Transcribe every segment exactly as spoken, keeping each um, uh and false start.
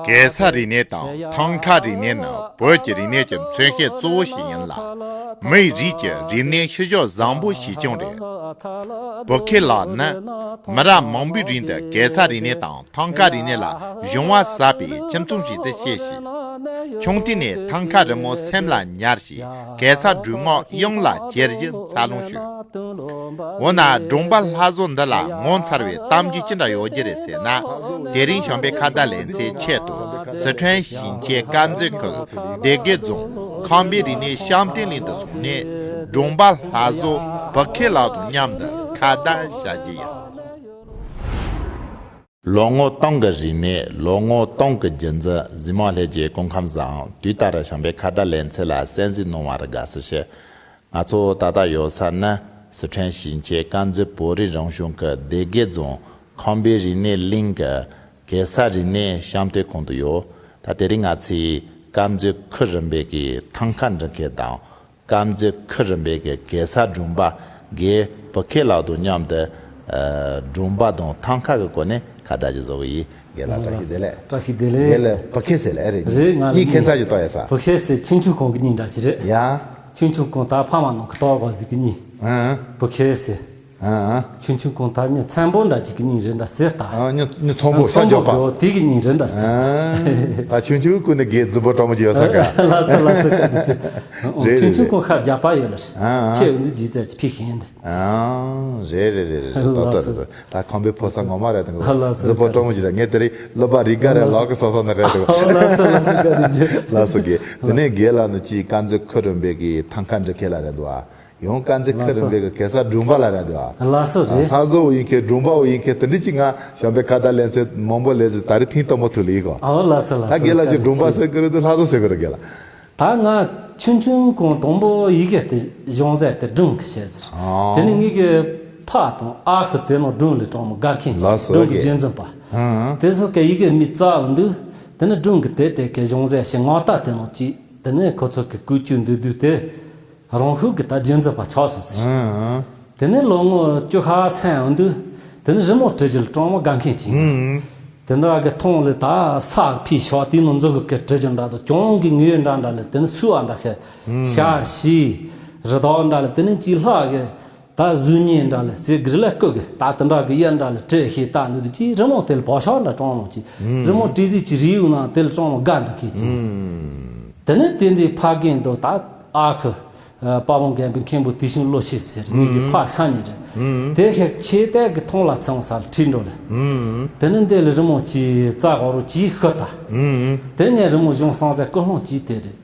གེ་སར་རིག་གནས་དང་ཐང་ཀ་རིག་གནས་ནི་བོད་ཀྱི་རིག་གནས་ཀྱི་མཚོན་བྱེད་གཙོ་བོ་ཞིག་ཡིན་ལ། མིའི་རིགས་ཀྱི་རིག་གནས་ཤུལ་བཞག་བཟང་པོ་ཞིག་ཀྱང་རེད། བོད་སྐད་ལ་ནི་མི་རབས་མང་པོའི་རིང་དུ་གེ་སར་རིག་གནས་དང་ཐང་ཀ་རིག་གནས་ལ་གཞུང་བ་ཟབ་པའི་ཁྱིམ་ཚང་ཞིག་ཏུ་སྐྱེས་ཤིང་། ཆུང་དུས་ནས་ཐང་ཀ་རི་མོ་སེམས་ལ་ཉར་ཞིང་གེ་སར་སྒྲུང་ངག་དབྱངས་ལ་གྱེར་རྒྱུ་འཚར་ལོངས་བྱུང་། འོ་ན་སྒྲུང་པ་ལྷ་བཟོ་འདི་ལ་ངོ་མཚར་བའི་གཏམ་རྒྱུད་ཅི་འདྲ་ཡོད་རྒྱུ་རེད་ཟེར་ན། དེ་རིང་བྱམས་པའི་ཁ་བརྡ་ལེ་ཚན་ཆེད་དུ་སི་ཁྲོན་ཞིང་ཆེན་དཀར་མཛེས་ཁུལ་སྡེ་དགེ་རྫོང་ཁམས་པའི་རིག་གནས་བཤམས་སྟོན་གླིང་དུ་སོང་ནས་སྒྲུང་པ་ལྷ་བཟོ་བུ་ཁེ་ལགས་དང་མཉམ་དུ་ཁ་བརྡ་བྱ་རྒྱུ་ཡིན། ལོ་ངོ་སྟོང་གི་རིག་གནས། ལོ་ངོ་སྟོང་གི་རྒྱུན་འཛིན། གཟིགས་མོ་བ་ལྷན་རྒྱས་སྐུ་ཁམས་བཟང་། དུས་ལྟར་བྱམས་པའི་ཁ་བརྡ་ལེ་ཚན་ལ་གསན་གཟིགས་གནང་བར་དགའ་བསུ་ཞུ། ང་ཚོ་ད་ལྟ་ཡོད་ས་ནི་སི་ཁྲོན་ཞིང་ཆེན་དཀར་མཛེས་བོད་རིགས་རང་གཞུང་གི་སྡེ་དགེ་རྫོང་ཁམས་པའི་རིག་གནས་གླིང་གི་གེ་སར་རིག་གནས་བཤམས་སྟོན་ཁང་དུ་ཡོད། ད་དེ་རིང་ང་ཚོས་དཀར་མཛེས་ཁུལ་རིམ་པའི་གི་ཐང་ཀ་འབྲི་མཁན་དང་། དཀར་མཛེས་ཁུལ་རིམ་པའི་གི་གེ་སར་སྒྲུང་པ་རྒན་བུ་ཁེ་ལགས་དང་མཉམ་དུ་ཨ་སྒྲུང་པ་དང་ཐང་ཀ་གི་སྐོར་ནས་ཁ་བརྡ་ཅིག་བཟོ་གི་ཡིན། རྒན་ལགས་བཀྲ་ཤིས་བདེ་ལེགས། བཀྲ་ཤིས་བདེ་ལེགས། རྒན་ལགས་བུ་ཁེ་ཟེར་ལེ་ཨེ་རེད། རེད། ང་ལ་གཉིས་ཁྱད་མཚར་ཅིག་བཏགས་ཡོད་ས། བུ་ཁེ་ཟེར་ཆུང་ཆུང་གོང་གི་མིང་འདྲ་ཅིག་རེད། ཡ། ཆུང་ཆུང་གོང་ད་ཕ་མ་ནང་གི་ཏོག་གོ་ཟིག་གི་མིང་། ཨ། བུ་ཁེ་ཟེར། ཨ། ཆུང་ཆུང་གོང་ད་ཉི་ཚན་པོ་འདྲ་ཅིག་གི་མིང་རེད་འདྲ་ཟེར་ད། ཨ། ཉི་ཉི་ཚོང་པོ་ཤ་རྒྱགས་པ། ཚོང་པོ་དེ་གི་མིང་རེད་འདྲ་ཟེར། ཨ། ད་ཆུང་ཆུང་ཀུན་ནས་རྒན་རྫི་བོ་སྤྲང་མོ་ཅིག་ཡོད་ས་ག་ལགས་སོ་ལགས་སོ་བཀའ་དྲིན་ཆེ། རེད་ཆུང་ཆུང་རེད་ཀུན་ཤ་རྒྱགས་པ་ཡོད་ལ་རེད། ཨ། ཁྱེད་འོན་ཏུ་ཇི་ཙམ་གྱི་ཕིག་ཤིང་འདི། ཨ། རེད་རེད་རེད་རེད། ལགས་ཏོག་ཏོག་སོ་རེད། ད་ཁམས་པའི་ཕོ་གསར་ངོ་མ་རེད་དང་། ལགས་སོ། རྫི་བོ་སྤྲང་མོ་ཅིག་རེད། ངས་དེ་རིང་སློབ་པ་རི་དགའ་རེད། ལགས་སོ། ལགས་ཀྱི་སོ་སོ་ནི་རེད་འདུག་ལགས་སོ་ལགས་སོ་བཀའ་དྲིན་ཆེ། ལགས་སོ་རྒན། དེ་ནས་རྒན་ལགས་ནི་ཅིག་དཀར་མཛེས་ཁུལ་རིམ་པའི་གི་ཐང་ཀ་འབྲི་མཁན་ལགས་རེད་འདུག་ཨ། ཡང་དཀར་མཛེས་ཁུལ་རིམ་པའི་གི་གེ་སར་སྒྲུང་པ་ལགས་རེད་འདུག་ཨ། ལགས་སོ་རེད། ལྷ་བཟོ་བོ་ཡིན་མཁན་སྒྲུང་པ་བོ་ཡིན་མཁན་དེ་འདྲ་ཅིག་ང་བྱམས་པའི་ཁ་བརྡ་ལེ་ཚན་མང་པོ་ལས་ཟིན་ད་རེས་ཐེངས་དང་པོ་ཐུག་ལ་ཡིན་གོ། ཨོ་ལགས་སོ་ལགས་སོ། ད་རྒན་ལགས་ཀྱིས་སྒྲུང་པ་ཟེར་གི་རེད་འདུག་ལྷ་བཟོ་ཟེར་གི་རེད་རྒན་ལགས། ད་ང་ཆུང་ཆུང་གོང་དང་པོ་ཡི་གེ་དེ་གཞུང་ཟེར་དེ་སྒྲུང་གི་བཤད་ཟེར། ཨོ། དེ་ནི་ངེད་ཀྱི་ཕ་དང་ཨ་ཁུ་དེ་ནང་སྒྲུང་ལས་གྲོགས་མོ་དགའ་མཁན་ཅིག་ལགས་སོ་སྒྲུང་གི་རྒན། རྒྱུན་འཛིན་པ། ཨང་། དེ་ཚོ་གི་ཡི་གེ་མི་རྩ་འོང་དུས་དེ་ནི་སྒྲུང་གི་དེ་དེ་གི་གཞུང་ཟེར་ཞེས་ངག་རྟགས་དེ་ནང་ཅིག་དེ་ནི་ཁོ་ཚོ་གི་བཀོལ་སྤྱོད་འདུག་དུས་དེ་རང་ཤུགས་ཀྱི་ད་རྒྱུན་འཛིན་པ་ཆགས་སོང་ཟེར། ཨང་། དེ་ནས་ལོ་ངོ་བཅུ་ཁ་སོན་འོང་དུས་དེ་ནས་རི་མོ་བྲི་རྒྱུ་ལ་གྲོགས་མོ་དགའ་མཁན་ཅིག་ཨང་། དེ་འདྲ་གི་མཐོང་ལ་ད་ས་ཕི་ཤོག་དེའི་ནང་འཛུལ་གི་བྲི་རྒྱུ་འདྲ་དང་གྱོང་གི་ངོས་འདྲ་འདྲ་ལ་དེ་ནས་སུ་བ་འདྲ་ཁ་ཤ་ཤི་རི་དྭགས་འདྲ་ལ་དེ་ནས་ཅིག་ལྷག་གི་ད་གཟུགས་བརྙན་འདྲ་ལ་ཟེར་གི་རི་ལ་བཀོད་གི་ད་དེ་འདྲ་གི་གཡུ་འདྲ་ལ་བྲི་ཤེས་ད་འདུག་དུས་ཅིག་རི་མོ་དེ་ལ་བག་ཆགས་འདྲ་གྲོགས་མོ་ཅིག་རི་མོ་བྲིས་ཟིག་ཅིག་རིའུ་ནང་དེ་ལ་གྲོགས་མོ་དགའ་འདུག་མཁན་ཅིག་དེ་ནས་དེ་འདི་ཕ་རྒན་དང་ད་ཨ་ཁུ། ཨ། དཔའ་བོ་རྒན་པའི་མཁན་པོ་དེ་བཞིན་བློ་ཤེས་ཟེར་ངེད་ཀྱི་ཕ་ཤ་ཉེ་རེད། དེ་ཤེས་ཆེ་དད་ཀྱི་མཐོང་ལ་ཚང་སར་ཁྲིད་འགྲོ་ལེ། དེ་ནི་འདི་ལ་རི་མོ་ཅིག་རྩ་གོ་རུ་ཅིག་ཤི་ད། དེ་ངས་རི་མོ་གཞུང་སང་ཟེར་ཀུན་སློང་ཅིག་དེ་རེད།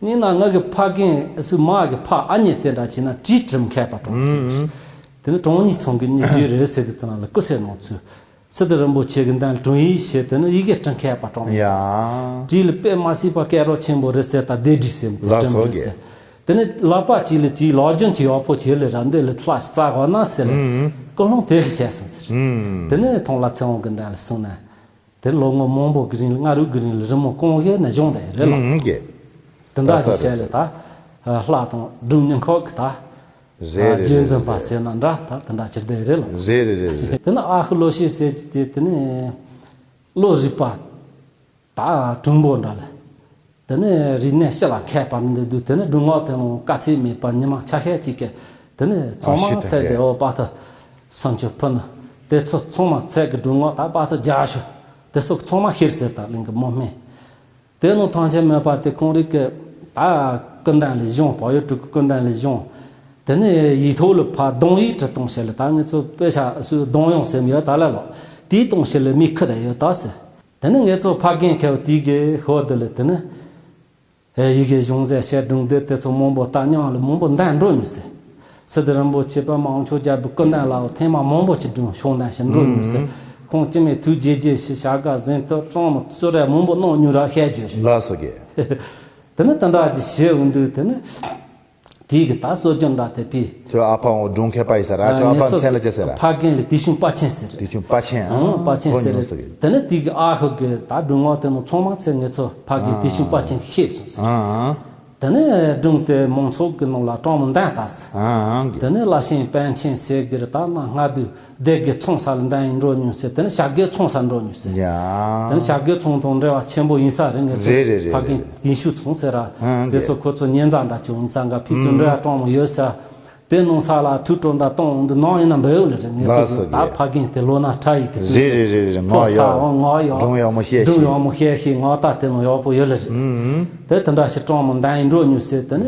ཉིན་ན་ང་གི་ཕ་རྒན་སུ་མ་གི་ཕ་ཨ་མྱེས་དེ་འདྲ་བྱས་ན་གྲི་གྲི་མཁས་པ་གྲོང་ཁྱེར་རེད། དེ་ནི་གྲོང་ཉིད་ཚང་གི་མྱི་རྒྱུད་རེད་ཟེར་དུས་དེ་ན་ལ་སྐུ་ཚེ་ནང་ཚུད། སི་ཏུ་རིན་པོ་ཆེ་གི་མདུན་དྲུང་ཡིག་བྱས་དེ་ནི་ཡི་གེ་འབྲི་མཁས་པ་གྲོང་ཡ། བྲིས་ལ་དཔེ་མ་སྲིད་པ་སྐད་གྲགས་ཆེན་པོ་རེད་ཟེར་ད་སྡེ་སྒྲིག་ཟེར་ལ་འབྲི་སོགས་རེད་ཟེར། ཀྱི། དེ་ནི་ལག་པ་གཅིག་ལ་གཅིག་ལག་རྒྱུན་གྱི་ཡག་པོ་བྱས་ལ་ར་འདི་ལ་ལྷ་ཞིག་རྩ་གོ་ན་ཟེར་ལ། ཀུན་སློང་དེ་བྱས་སོང་ཟེར། དེ་ནི་མཐོང་ལ་ཚེ་དབང་གི་མདུན་ལ་སོང་ན། དེ་ལོ་ངོ་མང་པོ་གི་རིང་ལ་སྔ་རུ་གི་རིང་ལ་རི་མོ་གང་བྱས་ན་གཞུང་དེ་རེད་ལ། ཀྱི། དེ་འདྲ་ད་ཅིག་བྱས་ལ་ད་ལྷ་དང་སྒྲུང་ཉིན་ཁོག་གི་ད། རེད་རེད། རྒྱུན་འཛིན་པ་ཟེར་ན་འདྲ་ད་དེ་འདྲ་ཕྱིར་བསྡད་རེད་ལ། རེད་རེད་རེད་རེད། དེ་ནི་ཨ་ཁུ་བློ་ཤེས་ཟེར་གྱི་དེ་དེ་ནི་བློ་རིག་པ་ད་དྲང་པོ་འདྲ་ལ། དེ་ནི་རིག་གནས་སྤྱི་ལ་མཁས་པ་འདི་འདུག་དེ་ནི་སྒྲུང་ངག་དེ་ནང་དཀའ་ཚེགས་མེད་པ་ཉི་མ་ཆ་ཤས་ཅིག་གི་དེ་ནི་ཚང་མ་ཨ་ཤི་ད་ཚད་དེ་གས་འོ་པ་ཐ་སང་ཆུ་ཕུ་ནི་དེ་ཚོ་ཚང་མ་ཚད་གི་སྒྲུང་ངག་ད་པ་ཐ་རྒྱ་ཤོ་དེ་སོགས་ཚང་མ་ཤེར་ཟེར་ད་གླིང་གི་མི་སྨན། དེ་ནང་ཐང་ཆེན་མོད་པ་དེ་ཁོང་རིགས་ཀྱི་ད་སྐུ་མདུན་ལ་བཞེངས་བག་ཡོད་དྲུག་གི་སྐུ་མདུན་ལ་བཞེངས། དེ་ནས་ཡིག་ཐོག་ལ་ཕར་གདུང་ཡིག་བྲི་གཏོང་བྱས་ལ་ད་ངེད་ཚོ་དཔེ་ཆ་སུ་གདུང་ཡོང་སེམས་ཡོད་ད་ལ་ལོ། དེའི་གཏོང་བྱས་ལ་མི་ཁུ་ད་ཡོད་ད་ཟེར། དེ་ནས་ངེད་ཚོ་ཕ་རྒན་ཁལ་དེའི་གི་ཤོག་དེ་ལ་དེ་ནས་ཡི་གེ་གཞུང་ཟེར་བཤད་སྒྲུང་དེ་དེ་ཚོ་མང་པོ་ད་མྱང་ལ་མང་པོ་འདན་འགྲོ་མྱོང་ཟེར། སི་ཏུ་རིན་པོ་ཆེ་པདྨ་དབང་ཕྱུག་རྒྱལ་པོའི་སྐུ་མདུན་ལའོ་ཐེངས་མ་མང་པོ་ཅིག་སྒྲུང་ཤོང་ནས་ཞིག་འགྲོ་མྱོང་ཟེར། ཁོང་སྐྱེ་མེད་ཐུགས་རྗེ་རྗེ་ཞེས་བྱ་དགའ་གཟེངས་བསྟོད་སྤྲང་མོ་གསོལ་རས་མང་པོ་གནང་མྱོང་ར་བཤད་རྒྱུ་རེད། ལགས་སོ་གི། དེ་ནི་དེ་འདྲ་ཅིག་བྱེད་འོང་དུས་དེ་ནི་དེའི་གི་ད་སྲོལ་རྒྱུན་འདྲ་དེ་ཕི། ཁྱོད་ཨ་ཕ་འོང་སྒྲུང་མཁས་པ་ཡིན་ས་ར་ཁྱོད་ཨ་ཕ་མཚན་ལ་ཅི་ཟེར་ར། ཕ་རྒན་ལ་དེ་བྱུང་དཔའ་ཆེན་ཟེར་རེད། དེ་བྱུང་དཔའ་ཆེན་ཨང་དཔའ་ཆེན་ཟེར་རེད། དེ་ནི་དེའི་གི་ཨ་ཁུ་གི་ད་སྒྲུང་ངག་དེ་ནི་ཚང་མ་ཚེ་ངེད་ཚོ་ཕ་གི་དེ་བྱུང་དཔའ་ཆེན་ཤེས་སོང་ཟེར། ཨང་། དེ། དེ་ནས་སྒྲུང་དེ་མང་ཚོགས་ཀྱི་ནང་ལ་དྲང་མོ་འདོན་ལྟ་ཟེར། ཨང་གི། དེ་ནས་བླ་ཆེན་པཎ་ཆེན་ཟེར་གི་རེད། ད་ན་སྔ་དུས་སྡེ་དགེ་ཚོང་ས་ལ་འདོན་ཡིན་འགྲོ་མྱོང་ཟེར། དེ་ནས་ཞྭ་དགེ་ཚོང་ས་འགྲོ་མྱོང་ཟེར། ཡ། དེ་ནས་ཞྭ་དགེ་ཚོང་དང་འབྲེལ་བ་ཆེན་པོ་ཡིན་ས་རེད། ངེད་ཚོ་རེད་རེད་ཕ་རྒན་རེད། དིན་ཤུ་ཚང་ཟེར་ར། ཨང་དེ་གི། ཚོ་ཁོ་ཚོ་ཉེ་མཛའ་འདྲ་ཅིག་ཡིན་ས་འགའ་ཕི་ཚོ་ཨང་འབྲེལ་བ་དྲང་མོ་ཡོད་ས། དེ་ནང་ས་ལ་ཐུགས་སྤྲོ་འདྲ་གཏོང་འོང་འདི་ནང་ཡིན་ན་འབོད་ཡོད་ལ་རེད། ངེད་ཚོ་ལགས་སོ་ད་རྒན། ཕ་རྒན་དེ་ལོ་ན་ཕྲ་ཡིག་གི་དུས་རེད་སུ་རེད་རེད་རེད། ཕོ་ངག་ས་ཡག་འོང་ངག་ཡག་སྒྲུང་ཡག་མོ་བཤད་སྒྲུང་ཤེས། ཡག་མོ་བཤད་ཤེས་ངག་ད་དེ་ནང་ཡག་པོ་ཡོད་ལ་རེད། ཨུམ། དེ་དེ་འདྲ་ཞིག་དྲང་མོ་འདོན་ཡིན་འགྲོ་མྱོང་ཟེར། དེ་ནས་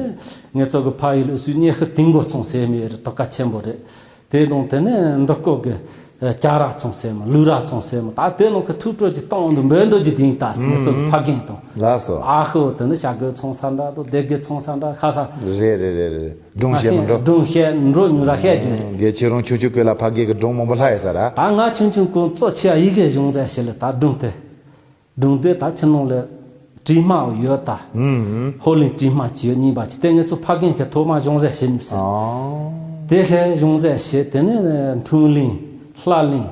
ངེད་ཚོ་གི་ཕ་ཡུལ་ལ་སུ་ཉེ་ཤི་དིང་མགོ་ཚང་ཟེར་མི་རེད། དོ་ཀ་ཆེན་པོ་རེད། དེ་དང་དེ་ནས་འདི་སྐོར་གི་ཨ་ཅ་ར་ཚང་ཟེར་མོ་ལུག་ར་ཚང་ཟེར་མོ་ད་དེ་ནང་གི་ཐུགས་སྤྲོ་ཅིག་གཏོང་འདུག་འབོད་འདུག་ཅིག་དེ་ཡིན་ད་ཟེར། ངེད་ཚོ་གི་ཕ་རྒན་དང་ལགས་སོ། ཨ་ཁུ་དེ་ནས་ཞྭ་དགེ་ཚོང་ས་འདྲ་དང་སྡེ་དགེ་ཚོང་ས་འདྲ་ཁ་ས། རེད་རེད་རེད་རེད། སྒྲུང་བཤད་མི་འགྲོ། སྒྲུང་བཤད་འགྲོ་མྱོང་ར་བཤད་རྒྱུ་རེད། ཨུམ། རྒན་ཁྱེད་རང་ཆུང་ཆུང་སྐབས་ལ་ཕ་རྒན་གྱི་སྒྲུང་མང་པོ་ལྷག་ཡོད་ས་ར། ད་ང་ཆུང་ཆུང་སྐབས་གཙོ་ཆེ་བ་ཡི་གེ་གཞུང་ཟེར་ཞིག་ལ་ད་སྒྲུང་དེ། སྒྲུང་དེ་ད་ཕྱི་ནང་ལ་བྲིས་མ་ཡོད་ད། ཨུམ། ཧོ་ལིང་བྲིས་མ་ཅི་ཡོད་གཉིས་པ་ཅི་དེ་ངེད་ཚོ་ཕ་རྒན་གྱི་ཐོག་མ་གཞུང་ཟེར་ཞིག་ཉུག་ཟེར། ཨོ། དེ་ལྷའི་གཞུང་ཟེར་ཞིག་དེ་ནས་འཁྲུངས་གླིང་། ལྷ་གླིང་།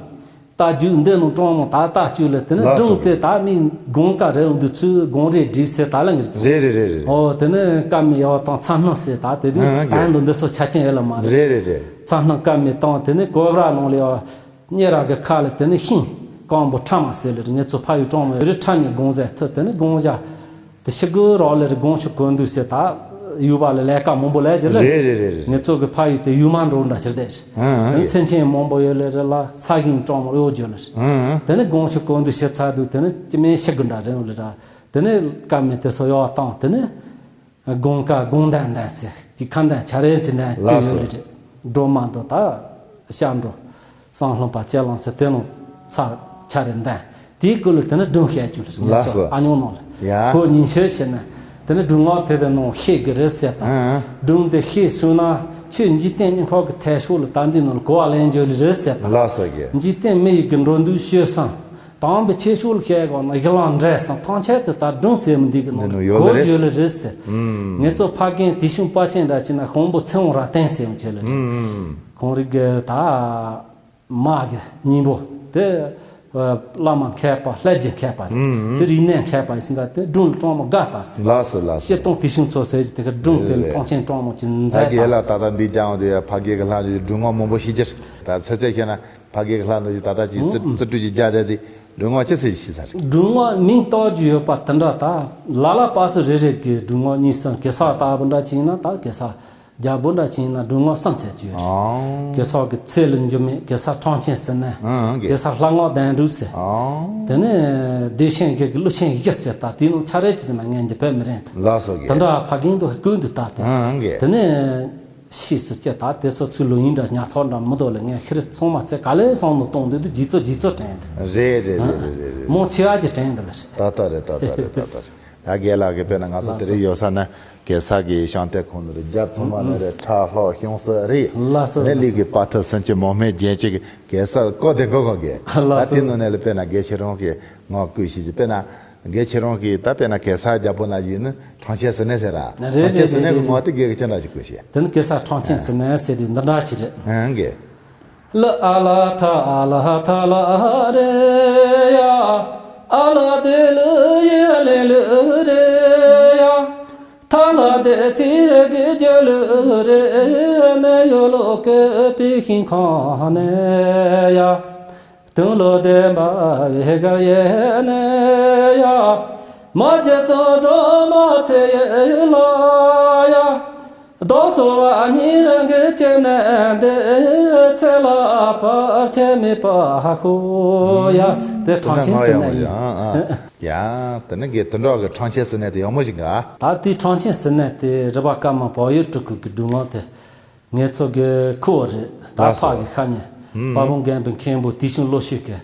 རྟ་རྒྱུག་འདི་ནང་གྲོང་མོ་ད་ལྟ་བཅུག་ལ་དེ་ནི་ལགས་སོ། སྒྲུང་དེ་ད་མི་དགོང་ཀ་རེ་འདུག་ཚུལ་དགོང་རེ་བྲིས་ཟེར་ད་ལ་ངེར་ཚོ། རེད་རེད་རེད་རེད། ཨོ་དེ་ནི་ཀ་མི་ཡག་དང་ཚ་སྣང་ཟེར་ད་དེ་དུས་ཨང་ད་ཨང་འདུག་འདི་ཚོ་ཆ་ཆེན་ཡོད་ལ་མ་རེད། རེད་རེད་རེད། ཚ་སྣང་ཀ་མི་དང་དེ་ནི་གོ་བ་ར་ནང་ལ་ཡོད་གཉེར་ར་གི་ཁ་ལ་དེ་ནི་ཤིང་སྐམ་པོ་ཁྲ་མ་ཟེར་ལ་རེད། ངེད་ཚོ་ཕ་ཡུལ་གྲོང་མོ་རི་ཁྲ་ནས་དགོང་ཟེར་ཐུབ་དེ་ནི་དགོང་བཞག་དེ་ཤི་གུ་རོགས་ལས་དགོང་ཤུ་གོན་དུས་ཟེར་ད་ཡུལ་བ་ལ་ལས་ཀ་མང་པོ་ལས་ཀྱི་ལ་རེད་རེད་རེད་རེད། ངེད་ཚོ་གི་ཕ་ཡུལ་དེ་ཡུལ་མ་འགྲོ་འདྲ་ཕྱིར་བསྡད་རེད། ཨང་ཨང་དེ་ནི་སེམས་ཅན་མང་པོ་ཡོད་ལས་རེད་ལ་ས་ཞིང་གྲོང་མོ་གཡོ་བརྗོད་ལ་རེད། ཨང་ཨང་དེ་ནི་དགོང་ཤུ་གོན་དུས་ཕྱིར་ཚ་དུས་དེ་ནི་ཅི་མེད་ཤི་གུ་འདྲ་རེད་ལ་ར། དེ་ནི་ཀ་མེད་དེ་སོ་ཡོག་བཏང་དེ་ནི་དགོང་ཀ་དགོང་ཟླ་འདན་ཟེར་གྱི་ཁ་འདན་ཆ་རེ་ཅི་འདན་ལགས་སོ། བསྐྲུན་ཡོད་ལ་རེད། སྒྲོལ་མ་འདོ་ད་ཤ་འགྲོ། བསང་ལྷུང་པ་ལྕེ་ལོང་ཟེར་དེ་ནང་ཚ་ཆ་རེ་འདན། དེའི་སྐོར་ལ་དེ་ནི་སྒྲུང་བཤད་རྒྱུ་ལ་ངེད་ལགས་ཚོ་སོ། ཨ་ཉོང་ནང་ལ། ཡ། ཁོ་ཉིན་ཤོད་བྱས་ནས་དེ་ནི་སྒྲུང་ངག་དེ་དེ་ནང་ཤེས་གི་རེད་ཟེར་དང་། ཨང་། སྒྲུང་དེ་ཤེས་སོང་ན་ཁྱོད་འཇིག་རྟེན་གཉིས་ཁག་གི་ཐད་ཤོག་ལ་ད་འདི་ནང་ལ་གོ་བ་ལེན་རྒྱུ་ལ་རེད་ཟེར་དང་། ལགས་སོ་གི། འཇིག་རྟེན་མི་ཡི་གི་འགྲོ་འདུག་སྤྱོད་བསམ། དང་པོ་ཆེ་ཤོག་ལ་བཤད་དགོས་ན་ཡི་ལང་འདྲེས་སམ་ཐང་ཆད་དུ་ད་སྒྲུང་ཟེར་མི་འདི་གི་ནང་འདི་ནང་ཡོད་གོ་ལ་རེད། རྒྱུ་ལ་རེད་ཟེར། ཨུམ། ངེད་ཚོ་ཕ་རྒན་དེ་ཤུང་པ་ཆེན་འདྲ་ཅིག་ན་ཤོང་པོ་ཚེ་དབང་ར་བརྟན་ཟེར་མི་ཁྱོད་ལ་རེད། ཨུམ། ཁོང་རིགས་གི་ད་མ་གི་སྙིང་པོ་དེ་བླ་མ་མཁས་པ་ལྷ་རྗེ་མཁས་པ་རེད། ཨུམ། དེ་རིག་གནས་མཁས་པ་ཡིན་ཟིན་ག་དེ་སྒྲུང་ལ་གྲོང་མོ་དགའ་ལྟ་ཟེར། ལགས་སོ་ལགས་སོ། བཤད་སྟངས་དེ་ཤུང་ཚོ་ཟེར་གི་དེ་གི་སྒྲུང་དེ་ལ་མཐོང་ཆེན་གྲོང་མོ་ཅིག་མཛད་ད་གི་ལྟ་ཡ་ལ་ད་ལྟ་འདི་ཀྱང་དེ་ཕ་རྒན་གི་ལྷ་འདི་སྒྲུང་ངག་མང་པོ་ཤེས་ཀྱི་རེད། ད་ཚེ་ཚད་ཤེས་ན། ཕ་གི་ལྷ་འདི་ད་ལྟ་ཅིག་རྩི་ཨུ་རྩི་སྤྲོད་ཅིག་རྒྱག་བསྡད་དེ་སྒྲུང་ངག་ཅི་ཟེར་ཤེས་ས་རེད། སྒྲུང་ངག་མིང་བཏགས་རྒྱུ་ཡོད་པ་དེ་འདྲ་ད་ལ་ལ་པ་ཐུ་རེ་རེ་གི་སྒྲུང་ངག་གཉིས་སམ་གེ་སར་ལྟ་བུ་འདྲ་ཅིག་ཡིན་ན་ད་གེ་སར་རྒྱལ་པོ་འདྲ་ཅིག་ཡིན་ན་སྒྲུང་ངག་གསུམ་ཚད་ཅིག་ཡོད་རེད། ཨང་། གེ་སར་གི་ཚེ་ལ་འགྱུར་མེད་གེ་སར་ཁྲང་ཆེན་ཟེར་ན། ཨང་། གེ་གེ་སར་ལྷ་ངག་ལྡན་འབྲུག་ཟེར། ཨང་། དེ་ནས་བདེ་ཆེན་གེ་གི་ཀླུ་ཆེན་བཞི་ཟེར་ད་དེའི་ནང་ཆ་རེ་ཅིག་དེ་ན་ངན་གྱི་བོད་མི་རེད་ད། ལགས་སོ་གེ། དེ་འདྲ་ཕ་རྒན་དུ་ཀུན་ཏུ་ལྟ་དེ། ཨང་གེ། དེ་ནས། ཤེས་སུ་སྐྱེ་ད་དེ་ཚོ་ཚུལ་ལུགས་ཡིན་འདྲ་ཉ་ཚོགས་འདྲ་མི་འདུག་ལ་ངས་ཤི་རི་ཚང་མ་ཚེ་ག་ལེ་སོང་ནོ་གཏོང་འདོད་དུ་རྗེས་ཚོ་རྗེས་ཚོ་དྲན་དེ། རེད་རེད་རེད་རེད་རེད། མང་ཆེ་བ་ཅིག་དྲན་འདུག་ལ། ད་ལྟ་རེད་ད་ལྟ་རེད་ད་ལྟ་རེད། ད་རྒན་ལགས་ཀྱི་དཔེར་ན་ང་ཚོ་དེ་རིང་ཡོད་ས་ན་གེ་སར་གྱི་ཤང་སྟེ་ཁོང་ནི་རྒྱབ་ཚང་མ་ནི་རེད་ཁྲ་ལྷོ་ཤོང་ས་རེད། ལ་སོ་ནས་ལི་གི་པ་ཐུ་སུན་ཅི་མོ་མེ་རྒྱན་ཅིག་གེ་སར་ཀོ་དེ་གོ་གོ་གེ། ལ་ད་སོ་དེ་ནོ་ནས་ལ་དཔེར་ན་དགེ་ཆེ་རང་གི་ངག་བཀོད་ཤིག་ཅིག་དཔེར་ན། དགེ་ཆེ་རང་གིས་ད་དཔེར་ན་གེ་སར་རྒྱལ་པོ་ན་ཡིན་ནི་ཁྲང་ཆེན་ཟེར་ནས་ཟེར་ར། རེད་ཁྲང་ཆེན་ཟེར་ནས་རེད་གི་ངོ་དེ་དགེ་གི་ཅི་འདྲ་ཞིག་དགོས་ཤེས། དེ་ནི་གེ་སར་ཁྲང་ཆེན་ཟེར་ནས་ཟེར་དུས་འདི་འདྲ་ཅིག་རེད། ཨང་གེ། ལ་ཨ་ལ་ཐ་ཨ་ལ་ཐ་ལ་རེ་ཡ། ཨ་ལ་དེ་ལུ་ཡེ་ལེ་ལུ་རེ་ཡ། ཐ་ལ་དེ་ཚི་གི་རྒྱ་ལུ་རེ་ནེ་ཡོ་ལོ་ཀེ་པི་ཤིང་ཁང་ནེ་ཡ། དུང་ལོ་ལྡན་པ་བེ་གར་ཡེ་ནེ་ཡ། མ་ཇེ་ཙོ་འགྲོ་མ་ཚེ་ཡེ་ལ་ཡ། རྡོ་སོ་བ་ཉིན་གི་ཅེ་ནེ་འདི་ཚེ་ལ་བར་ཆད་མེད་པ་ཧ་ཤོ་ཡ། དེ་ཁྲང་ཆེན་ཟེར་ནས་ཡིན། ཡ་དེ་ནི་གི་དུད་འགྲོ་གི་ཁྲང་ཆེན་ཟེར་ནས་དེ་ཡག་མོ་ཞིག་ག་ད་དེ་ཁྲང་ཆེན་ཟེར་ནས་དེ་རི་བ་ཀ་མ་བག་ཡོད་སྤྲུལ་སྐུ་གི་སྒྲུང་ངག་དེ། ངེད་ཚོ་གི་ཁུ་བོ་རེད། ད་ལགས་སོ། ཕ་གི་ཤ་ཉེ། ཧུམ། དཔའ་བོ་མགོན་པོ་མཁན་པོ་དེ་བྱུང་ལོ་ཤོད་ཀྱི།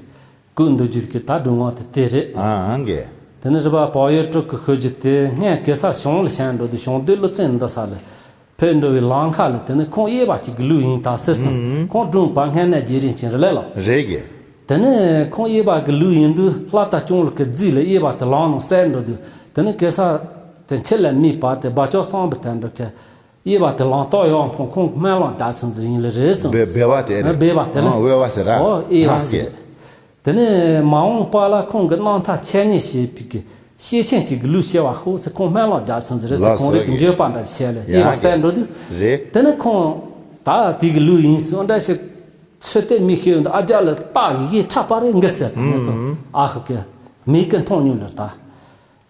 སྐུ་འདུག་རྒྱུ་གི་ད་སྒྲུང་ངག་དེ་དེ་རེད། ཨ་ཨང་གེ། དེ་ནས་རི་བ་བག་ཡོད་སྤྲུལ་སྐུ་ཤོད་རྒྱུ་དེ་སྔས་གེ་སར་ཞང་ལ་བྱོན་འགྲོ་དུས་ཞང་སྡེ་ཀླུ་བཙན་འདི་ས་ལ་ཕེབས་འགྲོ་བའི་ལམ་ཁ་ལ་དེ་ནས་ཁོང་གཡས་པ་གཅིག་གི་ལུག་ཡིན་ད་ཟེར་སོང་། ཧུམ། ཁོང་སྒྲུང་པ་སྔས་ནས་རྗེ་རིན་ཆེན་རེད་ལེ་ལོ། རེད་གེ། དེ་ནས་ཁོང་གཡས་པ་གི་ལུག་ཡིན་དུས་ལྷ་དང་སྐྱོང་ལུག་གི་རྫི་ལ་གཡས་པ་དེ་ལམ་ནང་བསད་འགྲོ་དུས་དེ་ནས་གེ་སར་དེ་འཆི་ལ་དམིགས་པ་དེ་སྦ་ལྕོག་གསང་བའི་དོན་འགྲོ་གི། གཡས་པ་དེ་ལང་ཏོག་ཡོང་ཕོང་ཁོང་སྨན་བླངས་ད་སོང་ཟིག་ཡིན་ལེ་རེད་སོང་། སྦེ་སྦེ་བ་དེ་རེད། སྦེ་བ་དེ་ལ། ཨོ་སྦེ་བ་ཟེར་ར། ཨོ་གཡས་པ་ཨང་ཟེར། གེ། དེ་ནས་མ་འོངས་པ་ལ་ཁོང་གི་རྣམ་ཐར་འཆད་ཉན་བྱེད་པའི་གི་ ཤེས་ཆེན་གཅིག་གི་ལུགས་བཤད་པ་ཤོག་ཟེར། ཁོང་སྨོན་ལམ་རྒྱག་སོང་ཟེར་རེད་ཟེར། ལགས་ཁོང་རང་གི་སོ། འགྱོད་པ་འདྲ་བྱས་ལ་ཡ་ཡིད་ལ་གསལ་འགྲོ་དུས། རེད། དེ་ནས་ཁོང་ད་དེ་གི་ལུགས་ཡིན་སོང་འདྲ་ཞིག་ཚོད་ལྟ་མི་ཤེས་འདུག་ཨ་ཅག་ལ་རྟགས་ཡི་གེ་ཕྲ་པ་རེད་འགི་ཟེར། ངེད་ཚོ་ཨ་ཁུ་གི་མིག་གི་མཐོང་མྱོང་ལ་ད།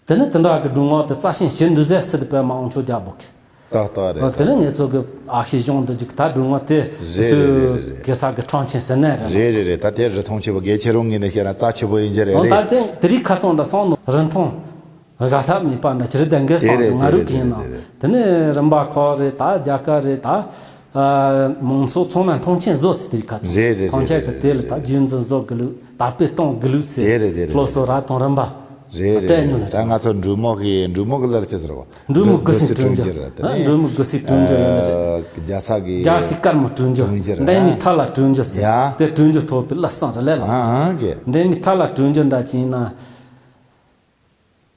དེ་ནས་དེ་འདྲ་གི་སྒྲུབ་ངག་དེ་རྩ་ཤིང་བྱེད་འདུག་ཟེར་སྲིད་དེ་པད་མ་དབང་ཕྱུག་རྒྱལ་པོ་གི། ཏག་ཏག་རེད། དེ་ནས་ངེད་ཚོ་གི་ཨ་ཤེས་གཞུང་དུ་འཇུག་ད་སྒྲུབ་ངག་དེ་རེད་རེད་རེད་རེད། གེ་སར་གི་ཁྲང་ཆེན་ཟེར་ནས་རེད། རེད་རེད་རེད། ད་དེ་རི་མཐོང་ཆེན་པོ་གལ་ཆེ་རུང་ངེས་ནས་བཤད་ན་རྩ་ཆེ་པོ་ཡིན་གྱི་རེད། འོ་ད་རེད། དེ་དེ་རིགས་ཁ་ཚང་འདྲ་སོང་ནོ་རི་མཐོང་། དགའ་ཐབས་མེད་པ་འདྲ་ཅི་རེད་ད་འགའི་སང་དེ་རེད་ང་རུ་དེ་གིན་ནང་རེད་དེ་རེད། དེ་ནས་རིམ་པ་ཁག་རེད་ད་རྒྱ་གར་རེད་ད། མང་ཚོགས་ཚང་མ་མཐོང་ཆེན་བཟོ་དེ་དེ་རིགས་ཁ་ཚང་རེད་རེད་མཐོང་ཆེན་གི་དེ་ལ་ད་རྒྱུན་འཛིན་བཟོ་དགོས་ལུགས་དར་སྤེལ་གཏོང་དགོས་ལུགས་ཟེར། དེ་རེད་དེ་རེད། སློབ་གསོ་ར་དང་རིམ་པ་རེད་རེད་སྤྲད་མྱོང་རེད། ད་ལ་ང་ཚོ་འབྲུག་མོ་གི་འབྲུག་མོ་གི་ལར་ཅི་ཟེར་བ། འབྲུག་མོ་དགུ་སྲི་དྲུང་འགྱུར་རེད་དེ་ནས། འབྲུག་མོ་དགུ་སྲི་དྲུང་འགྱུར་ཡིན་ནི་རེད། རྒྱ་ཚ་གི་རྒྱ་སྲི་དཀར་མོ་དྲུང་འགྱུར། དྲུང་འགྱུར་འདན་མི་ཐ་ལ་དྲུང་འགྱུར་ཟེར། ཡ། དེ་དྲུང་འགྱུར་ཐོབ་པའི་བླ་བསང་རེད་ལས་ལ། ཨ་ཨ་གི། འདན་མི་ཐ་ལ་དྲུང་འགྱུར་འདྲ་ཅིག་ཡིན་ན།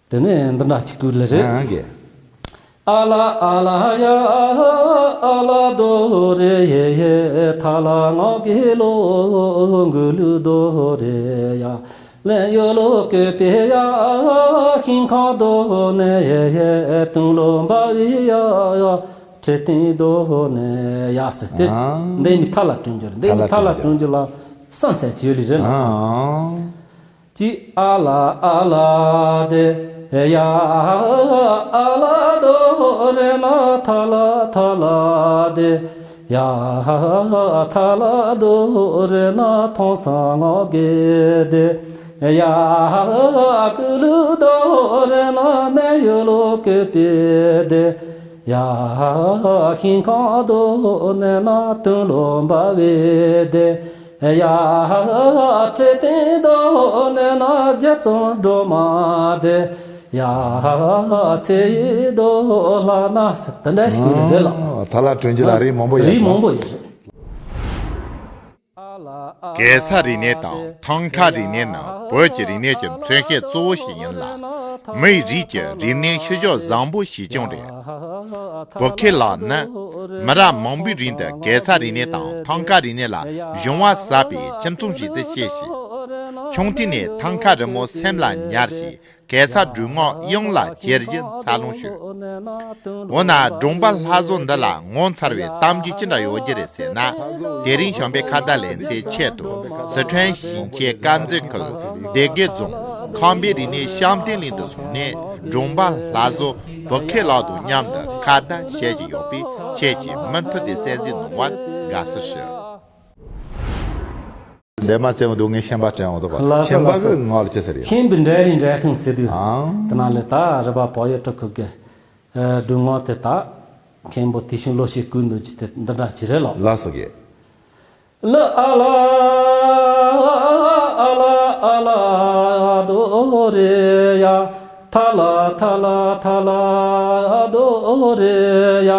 དེ་ནས་འདི་འདྲ་གཅིག་གུ་ལ་རེད། ཨ་གི། ཨ་ལ་ཨ་ལ་ཡ་ཨ་ལ་དོ་རེ་ཡེ་ཡེ་ཐ་ལ་ངག་གི་ལོ་འགུ་ལུ་དོ་རེ་ཡ་ལན་ཡོ་ལོ་ཀེ་པེ་ཡ་ཤིང་ཁང་དོ་ནེ་ཡེ་ཡེ་ཏུང་ལོ་འབའ་བི་ཡ་ཡ་ཁྲེ་ཏིང་དོ་ནེ་ཡ་སེ་ཏེ། ཨ། འདན་མི་ཐ་ལ་དྲུང་འགྱུར། འདན་མི་ཐ་ལ་དྲུང་འགྱུར་ལ་བསམ་ཚད་ཅི་ཡོད་ལི་རེད་ལ། ཨ། ཅི་ཨ་ལ་ཨ་ལ་དེ་ཡ་ཨ་ལ་དོ་རེ་ན་ཐ་ལ་ཐ་ལ་དེ་ཡ་ཐ་ལ་དོ་རེ་ན་ཐོང་ས་ངོ་གེ་དེ་ཡ་ཀུ་ལུ་དོ་རེ་ན་ནེ་ཡོ་ལོ་ཀེ་པེ་དེ་ཡ་ཤིང་ཁང་དོ་ནེ་ན་ཏུང་ལོ་འབའ་བེ་དེ། ཡ་ཧ་ཧ་ཧ་ཁྲེ་ཏིང་དོ་ནེ་ན་རྒྱ་ཙོང་སྒྲོལ་མ་དེ། ཡ་ཧ་ཧ་ཧ་ཚེ་ཡི་དོ་ལྷ་ན་ས་དེ་འདྲ་ཞིག་ཡོད་རེད་ལ། ཨ། ཐ་ལ་དྲུང་འགྱུར་ལ་རིགས་མང་པོ་ཡོད། རིགས་མང་པོ་ཡོད་རེད། གེ་སར་རིག་གནས་དང་ཐང་ཀ་རིག་གནས་ནི་བོད་ཀྱི་རིག་གནས་ཀྱི་མཚོན་བྱེད་གཙོ་བོ་ཞིག་ཡིན་ལ། མིའི་རིགས་ཀྱི་རིག་གནས་ཤུལ་བཞག་བཟང་པོ་ཞིག་ཀྱང་རེད། བོད་སྐད་ལ་ནི། མི་རབས་མང་པོའི་རིང་དུ་གེ་སར་རིག་གནས་དང་ཐང་ཀ་རིག་གནས་ལ་གཞུང་བ་ཟབ་པའི་ཁྱིམ་ཚང་ཞིག་ཏུ་སྐྱེས་ཤིང་། ཆུང་དུས་ནས་ཐང་ཀ་རི་མོ་སེམས་ལ་ཉར་ཞིང་གེ་སར་སྒྲུབ་ངག་དབྱངས་ལ་གྱེར་རྒྱུ་འཚར་ལོངས་བྱུང་། འོ་ན་སྒྲུང་པ་ལྷ་བཟོ་འདི་ལ་ངོ་མཚར་བའི་གཏམ་རྒྱུད་ཅི་འདྲ་ཡོད་རྒྱུ་རེད་ཟེར་ན། དེ་རིང་བྱམས་པའི་ཁ་བརྡ་ལེ་ཚན་ཆེད་དུ་སི་ཁྲོན་ཞིང་ཆེན་དཀར་མཛེས་ཁུལ་སྡེ་དགེ་རྫོང་ཁམས་པའི་རིག་གནས་བཤམས་སྟོན་གླིང་དུ་སོང་ནས་སྒྲུང་པ་ལྷ་བཟོ་བོད་མཁས་ལགས་དང་མཉམ་དུ་ཁ་བརྡ་བྱེད་བཞིན་ཡོད་པས་ཁྱེད་ཀྱིས་མུ་མཐུད་དེ་གསན་གཟིགས་གནང་བར་དགའ་བསུ་ཞུ། འདན་མ་རྩེ་མོ་འདུག་ངས་ཤན་པ་དྲན་འོང་འདུག་པ། ལགས་སོ་ཤན་པ་ལགས་སོ། གི་ངག་ལ་ཅི་ཟེར་ཡོད། ཤན་པའི་འདྲ་རིགས་འདྲ་ཐུང་ཟེར་དུས། ཨང་། དེ་ན་ལས་ད་རི་པ་བག་ཡོད་སྤྲོ་ཁུག་གི། སྒྲུབ་ངག་དེ་དག་མཁན་པོ་དེ་བཞིན་བློ་ཤེས་ཀུན་འདུས་ཀྱི་དེ་འདི་འདྲ་ཅི་རེད་ལགས། ལགས་སོ་གི། ལ་ཨ་ལ་ཨ་ལ་ཨ་ལ་དོ་རེ་ཡ། ཐ་ལ་ཐ་ལ་ཐ་ལ་དོ་རེ་ཡ།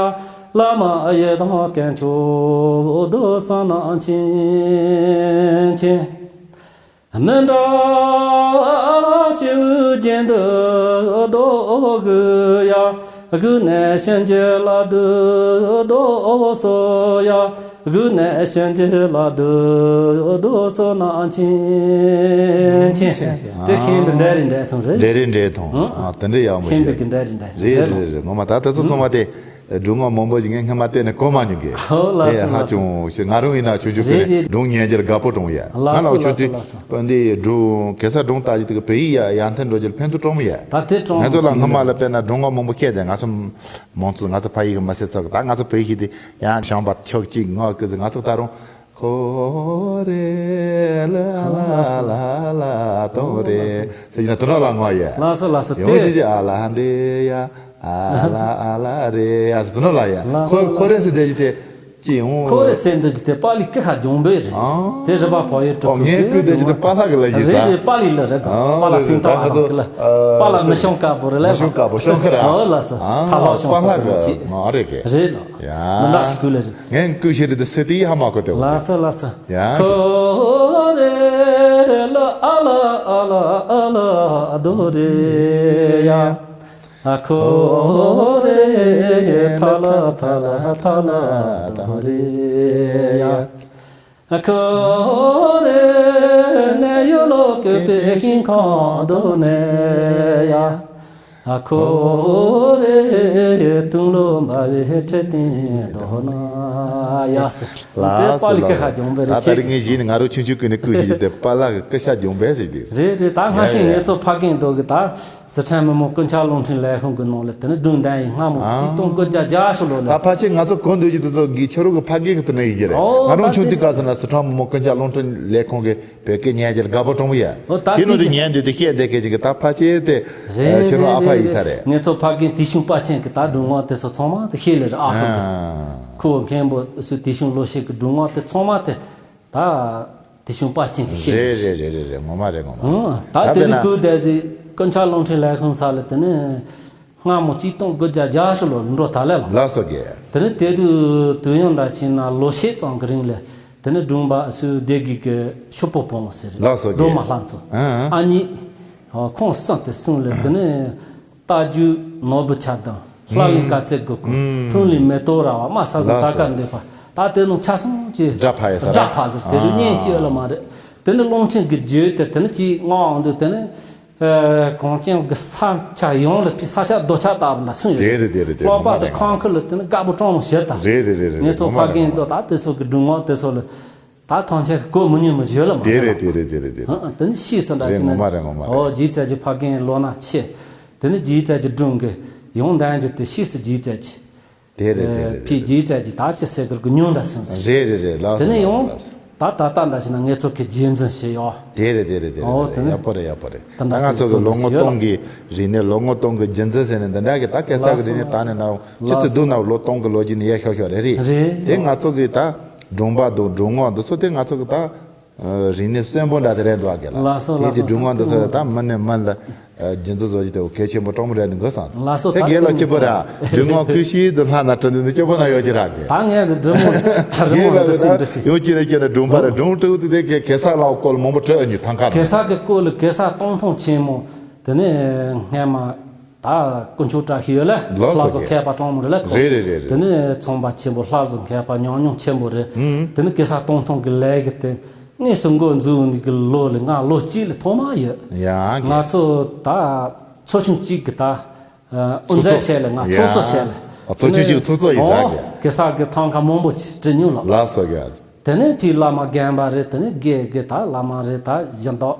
བླ་མ་ཡི་དམ་དཀོན་མཆོག་རྡོ་གསུམ་རྣམ་མཁྱེན་མཁྱེན། མི་འདྲ་ཞིག་རྒྱན་དུ་རྡོ་དགུ་ཡ། དགུ་ནས་ཕྱིན་གྱི་ལ་དུ་རྡོ་སོ་ཡ། དགུ་ནས་ཕྱིན་གྱི་ལ་དུ་རྡོ་སོ་རྣམ་མཁྱེན་མཁྱེན། དེ་ཤིན་ཏུ་འདྲ་རེ་འདྲ་ཐོང་རེད། འདྲ་རེ་འདྲ་ཐོང་། ཨ། དེ་འདྲ་ཡག་པོ་ཞིག་ཤིན་ཏུ་གི་འདྲ་རེ་འདྲ་རེད་རེད་རེད། ངོ་མ་ད་ལྟ་ཚོ་ཚང་མ་དེ། སྒྲུང་ངག་མང་པོ་ཞིག་ངས་སྔོན་མ་བལྟས་ནས་གོ་མ་མྱོང་གི། ཨོ་ལགས་དེ་སོ་ཧ་ལགས་སོ། ཅང་ཞིག་ང་རང་ཡིན་ན་ཆུང་ཆུང་རེད་ཕ་རེད། རེད། སྒྲུང་ཉན་རྒྱུར་དགའ་པོ་གྲོང་ཡ། ལགས་ང་ལ་སོ་ཆུང་ལགས་སོ་དུས་ལགས་སོ། པ་འདི་ཡི་སྒྲུང་གེ་སར་སྒྲུང་ལྟ་ཡི་དེ་གི་བོད་ཡིག་ཡ་ཡར་ཐོན་འགྲོ་རྒྱུར་ཕན་ཐོགས་གྲོང་ཡ། ད་དེ་གྲོང་ང་ཚོ་ལ་སྔོན་མ་ལ་དཔེར་ན་སྒྲུང་ངག་མང་པོ་བཤད་དེ་ང་ཚོ་མང་ཚོགས་ང་ཚོ་ཕ་ཡིག་གི་མི་སེར་ཚོ་གི་ད་ང་ཚོ་བོད་ཡིག་དེ་ཡང་བྱང་པ་ཁྱོག་གཅིག་ངག་གི་ང་ཚོ་ད་རུང་། ཁོ་རེ་ལ་ལ་ལ་ལ་དོ་རེ། ཟེར་གྱི་ན་དོ་ནོ་ལ་ངོ་ཡ། ལགས་སོ་ལགས་སོ། ཡོང་ཞིག་ཅི་ཨ་ལ་འདི་ཡ། ཨ་ལ་ཨ་ལ་རེ་ཡ་ཟེར་དོ་ནོ་ལ་ཡ། ལགས་ཁོ་སོ་ཁོ་རེ་ཟེར་དེ་ཅི་དེ་ཅི་ཡོང་། ཁོ་རེ་ཟེར་འདི་ཅི་དེ་པ་ལི་ཀི་ཁ་ཇོང་བེ་རེད། ཨང་། དེ་རེ་པ་པོ་ཡོད་ཨོ་ངས་ཀུ་དེ་ཅི་དེ་པ་ལྷ་གི་ལ་ཞིག་རེད་ཟ། རེད་པ་ལི་ལ་རེད། ཨང་པ་ལ་སིང་ཏོ་ཨ་ཧ་ཙོ་ལ་པ་ལ་མི་ཤོང་ཀ་པོ་རེད་ལ། མི་ཤོང་ཀ་པོ་ཤོང་ཁ་ར། ཨོ་ལགས་སོ། ཨང་ཐ་ལ་ཤོང་ས་པ་ལྷ་གི་ཅི་ང་རེད་གི། རེད་ལ། ཡ། མི་འདྲ་ཞིག་ཀུ་ལ་རེད། ངས་ཀུ་ཤེས་རེད་དེ་སེ་དེ་ཧ་མ་གོ་དེ་བ། ལགས་སོ་ལགས་སོ། ཡ། ཁོ་རེ་ལ་ཨ་ལ་ཨ་ལ་ཨ་ལ་རྡོ་རེ་ཡ། ཨ་ཁོ་རེ་ཐ་ལ་ཐ་ལ་ཐ་ལ་རྡོ་རེ་ཡ། ཁོ་རེ་ནས་ཡོད་ལོ་གོས་པའི་ཤིང་ཁང་དུ་ནས་ཡ། ཁོ་རེ་དུང་ལོ་འབར་བའི་ཁྲི་སྟེང་དུ་ན་ཡ་ཟེར། དེ་ལགས་པ་ལི་སོ་ཀི་ལགས་ཁ་སོ། སྦྱོང་བའི་ད་རེ་ད་རིང་ངས་གཞི་ནས་ང་རོ་ཆུང་ཆུང་ཀུན་ནས་བསྐུལ་ཞིག་དེ་པ་ལགས་ཀྱི་སྐུ་ཤ་སྦྱོང་བས་ཟེར་དེ། རེད་རེད། ད་སྔ་ཕྱི་ཡ་ཡ་ངེད་ཚོ་ཕ་རྒན་དག་གི་ད། སི་ཁྲོན་མི་དམངས་སྐུ་ཕྱྭ་རླུང་འཕྲིན་ལས་ཁང་གི་ནང་ལ་དེ་ནི་སྒྲུང་བདེན་ཡིན། སྔ་མོ་ཆིག་སྟོང་དགུ་བརྒྱ་བརྒྱད་ཅུ་ལོ་ལ། ད་ཕལ་ཆེར་ང་ཚོ་གོ་འདོད་ཀྱི་དེ་ཚོ་གི་ཁྱོད་རང་གི་ཕ་རྒན་གི་དེ་ནི་ཡིན་གྱི་རེད། ཨོ་ང་རང་ད་ཆུང་དུས་དེ་སྐབས་སུ་ན་སི་ཁྲོན་མི་དམངས་སྐུ་ཕྱྭ་རླུང་འཕྲིན་ལས་ཁང་གི་བོད་སྐད་ཉན་རྒྱུར་དགའ་པོ་དྲང་པོ་ཡ། ཨོ་ད་དེ་ནང་དེ་དེ་གི་ཉན་དུས་དེ་བཤད་བསྡད་མཁན་ཅིག་གི་ད་ཕལ་ཆེར་དེ་རེད་ཁྱེད་རང་ཨ་ཕ་ཡིན་ས་རེད། ངེད་ཚོ་ཕ་རྒན་དེ་བྱུང་པ་ཅན་གི་ད་སྒྲུང་ངག་དེ་ཚོ་ཚང་མ་དེ་ཤེས་ལེ་རེད། ཨ་ཁུ་གི་ཨ་ཁུ་མཁན་པོ་སུ་དེ་བྱུང་ལོ་ཤས་གི་སྒྲུང་ངག་དེ་ཚང་མ་དེ། ད་དེ་བྱུང་པ་ཅན་གྱི་ཤེས་རེད་རེད་རེད་རེད་རེད། ངོ་མ་རེད་ངོ་མ་རེད། ཨང་། ད་ད་དེ་དཔེར་ན་དུས་སྐུ་དེ་ཟིག་སྐུ་ཕྱྭ་རླུང་འཕྲིན་ལས་ཁང་ས་ལ་དེ་ནི་སྔ་མོ་ཆིག་སྟོང་དགུ་བརྒྱ་བརྒྱད་ཅུ་ལོ་འགྲོ་ད་ལེ་ལ། ལགས་སོ་རྒན། དེ་ནི་དེ་དུས་དུས་ཡུན་འདྲ་ཕྱིན་ན་ལོ་ཤས་ཙམ་གྱི་རིང་ལ་དེ་ནི་སྒྲུང་པ་སུ་སྡེ་དགེ་གི་ཤོག་བུ་བོང་ཟེར་ལགས་སོ་རྒན། སྒྲོལ་མ་ལྷ་མཚོ་ཨང་ཨང་ཨ་གཉིས་ཁོང་གསུམ་དེ་གསུམ་ལ་དེ་ནི། རྟ་རྒྱུག་ནོར་བུ་ཆ་དང་ལྷ་གླིང་དཀར་རྩེ་དགུ་སྐོར་ཁྲོམ་གླིང་མེ་ཏོག་ར་བ་མ་ས་ཟིག་ད་ག་འདོད་པ་ད་དེ་ནང་ཆ་སོང་ཅི་སྒྲ་ཕ་ཡི་ས་ར་སྒྲ་ཕ་ཟིག་དེ་དུས་ཨ་གཉེན་སྐྱོད་ལ་མ་རེད། དེ་ནི་རླུང་འཕྲིན་གྱི་བརྗོད་དེ་དེ་ནི་ཅི་ངག་འོང་དུས་དེ་ནི་གངས་ཅན་གྱི་ས་ཆ་ཡོངས་ལ་ཕི་ས་ཆ་རྡོ་ཆ་ལྟ་བུ་ལ་སོང་ཡོད་དེ་རེད་དེ་རེད་དེ་རེད། ཀློག་པ་དང་ཁང་ཁུལ་ལ་དེ་ནི་དགའ་པོ་གྲོང་མོ་ཞེ་ད་རེད་རེད་རེད་རེད། ངེད་ཚོ་ཕ་རྒན་དོ་ད་དེ་ཚོ་གི་སྒྲུང་ངག་དེ་ཚོ་ལ། ད་ཐང་ཆད་གོ་མི་ཉན་མི་ཡོད་ལ་མ་དེ་རེད་དེ་རེད་དེ་རེད་དེ་རེད། ཧ་དེ་ནི་ཤེས་སུ་འདྲ་རེད་ཅི་ངོ་མ་རེད་ངོ་མ་རེད། ཨོ་རྗེ་བཙན་གྱི་ཕ་རྒན་ལོ་ན་ཆེ། དེ་ནི་རྗེ་བཙན་གྱི་སྒྲུང་གི་ཡོང་དན་རྒྱུ་དེ་ཤེས་སུ་རྗེ་བཙན་གྱི། དེ་རེད་དེ་རེད་ཕི་རྗེ་བཙན་གྱི་ད་ཅི་སེ་གར་གི་ཉུང་ད་སོང་ཟིག་རེད་རེད་རེད་ལགས་དེ་ནི་ཡོང་། ད་ད་ལྟ་འདྲ་ཞིག་ན་ངེད་ཚོ་གི་རྗེས་འཛིན་བྱེད་ཡོད། དེ་རེད་དེ་རེད་དེ་ཨོ་རེད་དེ་ནི་ཡག་པོ་རེད་ཡག་པོ་རེད། ད་ང་ཚོ་གི་ལོ་ངོ་སྟོང་གི་རིག་གནས་ལོ་ངོ་སྟོང་གི་རྗེས་འཛིན་ཟེར་ནས་འདི་འདྲ་གི་ད་སྐད་ཆ་གི་རིག་གནས་ད་ནི་ན་ཅི་ཚོད་སྡུག་ན་ལོ་སྟོང་གི་ལོ་རྒྱུས་ནི་ཡག་ཤོག་ཤོག་རེད་རེད། རེད་དེ་ང་ཚོ་གི་ད། སྒྲུང་པ་དང་སྒྲུང་ངག་འདི་ཚོ་དེ་ང་ཚོ་གི་ད་རིག་གནས་གསོན་པོ་འདྲ་དེ་རེད་འདུག་ག་ལ། ལགས་སོ་དེ་ལགས་སོ། གི་སྒྲུང་ངག་འདི་ཚོ་ད་མི་ནས་མི་ལ་རྒྱུན་འཛིན་བཟོ་རྒྱུ་དེ་གལ་ཆེན་པོ་དྲང་པོ་རེད་འདུག་གསུངས། ལགས་སོ་དེ་ད་རྒན་ལགས་སྐྱིད་པོ་ར། སྒྲུང་ངག་ཁུ་ཤི་དུ་ལྷ་ན་དྲི་འདི་འདི་སྐྱིད་པོ་ན་ཡོད་ཀྱི་ར་གི། ད་ངས་འདི་འབྲི་མོ་འབྲི་མོ་འབྲི་སྲིད་འབྲི་སྲིད། ཡོད་ཀྱི་རེད་ཀྱི་ནས་སྒྲུང་པ་རེད། སྒྲུང་དྲུག་དེ་དེ་གེ་གེ་སར་ལགས་སྐོར་མང་པོ་བྲིས་ཨ་ནི་ཐང་ཁ་ན། གེ་སར་གི་སྐོར་ལ་གེ་སར་སྟོང་ཐུང་ཆེན་མོ་དེ་ནས་སྔས་མ། ད་དཀོན་མཆོག་བཀྲ་ཤིས་ཡོད་ལ་ལགས་ལྷ་བཟོ་སོ་མཁས་པ་གྲོང་མོ་རེད་ལ་ཁོ། རེད་རེད་རེད་རེད། དེ་ནི་ཚོང་པ་ཆེན་པོ་ལྷ་བཟོ་མཁས་པ་ཉུང་ཉུང་ཆེན་པོ་རེད། ཨུམ། དེ་ནི་གེ་སར་སྟོང་ཐུང་གི་ལས་ཀྱི་དེ་དངོས་སུ་འགོ་འཛུགས་འདི་གི་ལོ་ལ་ང་ལོ་གཅིག་ལ་ཐོག་མ་ཡོད། ཡ་ང་ཚོ་ད་ཚོ་ཆུང་གཅིག་གི་ད་དབུ་མཛད་བྱས་ལ་ང་ཚོགས་གཙོ་བྱས་ལ། ཚོ་ཆུང་གཅིག་ཚོགས་གཙོ་ཡིན་ས་གི། གེ་སར་གི་ཐང་ཁ་མང་པོ་ཅིག་བྲིས་མྱོང་ལ། ལགས་སོ་གི། དེ་ནི་ཕི་བླ་མ་རྒན་པ་རེད། དེ་ནི་དགེ་དགེ་ད་བླ་མ་རེད། ད་གཞན་དག་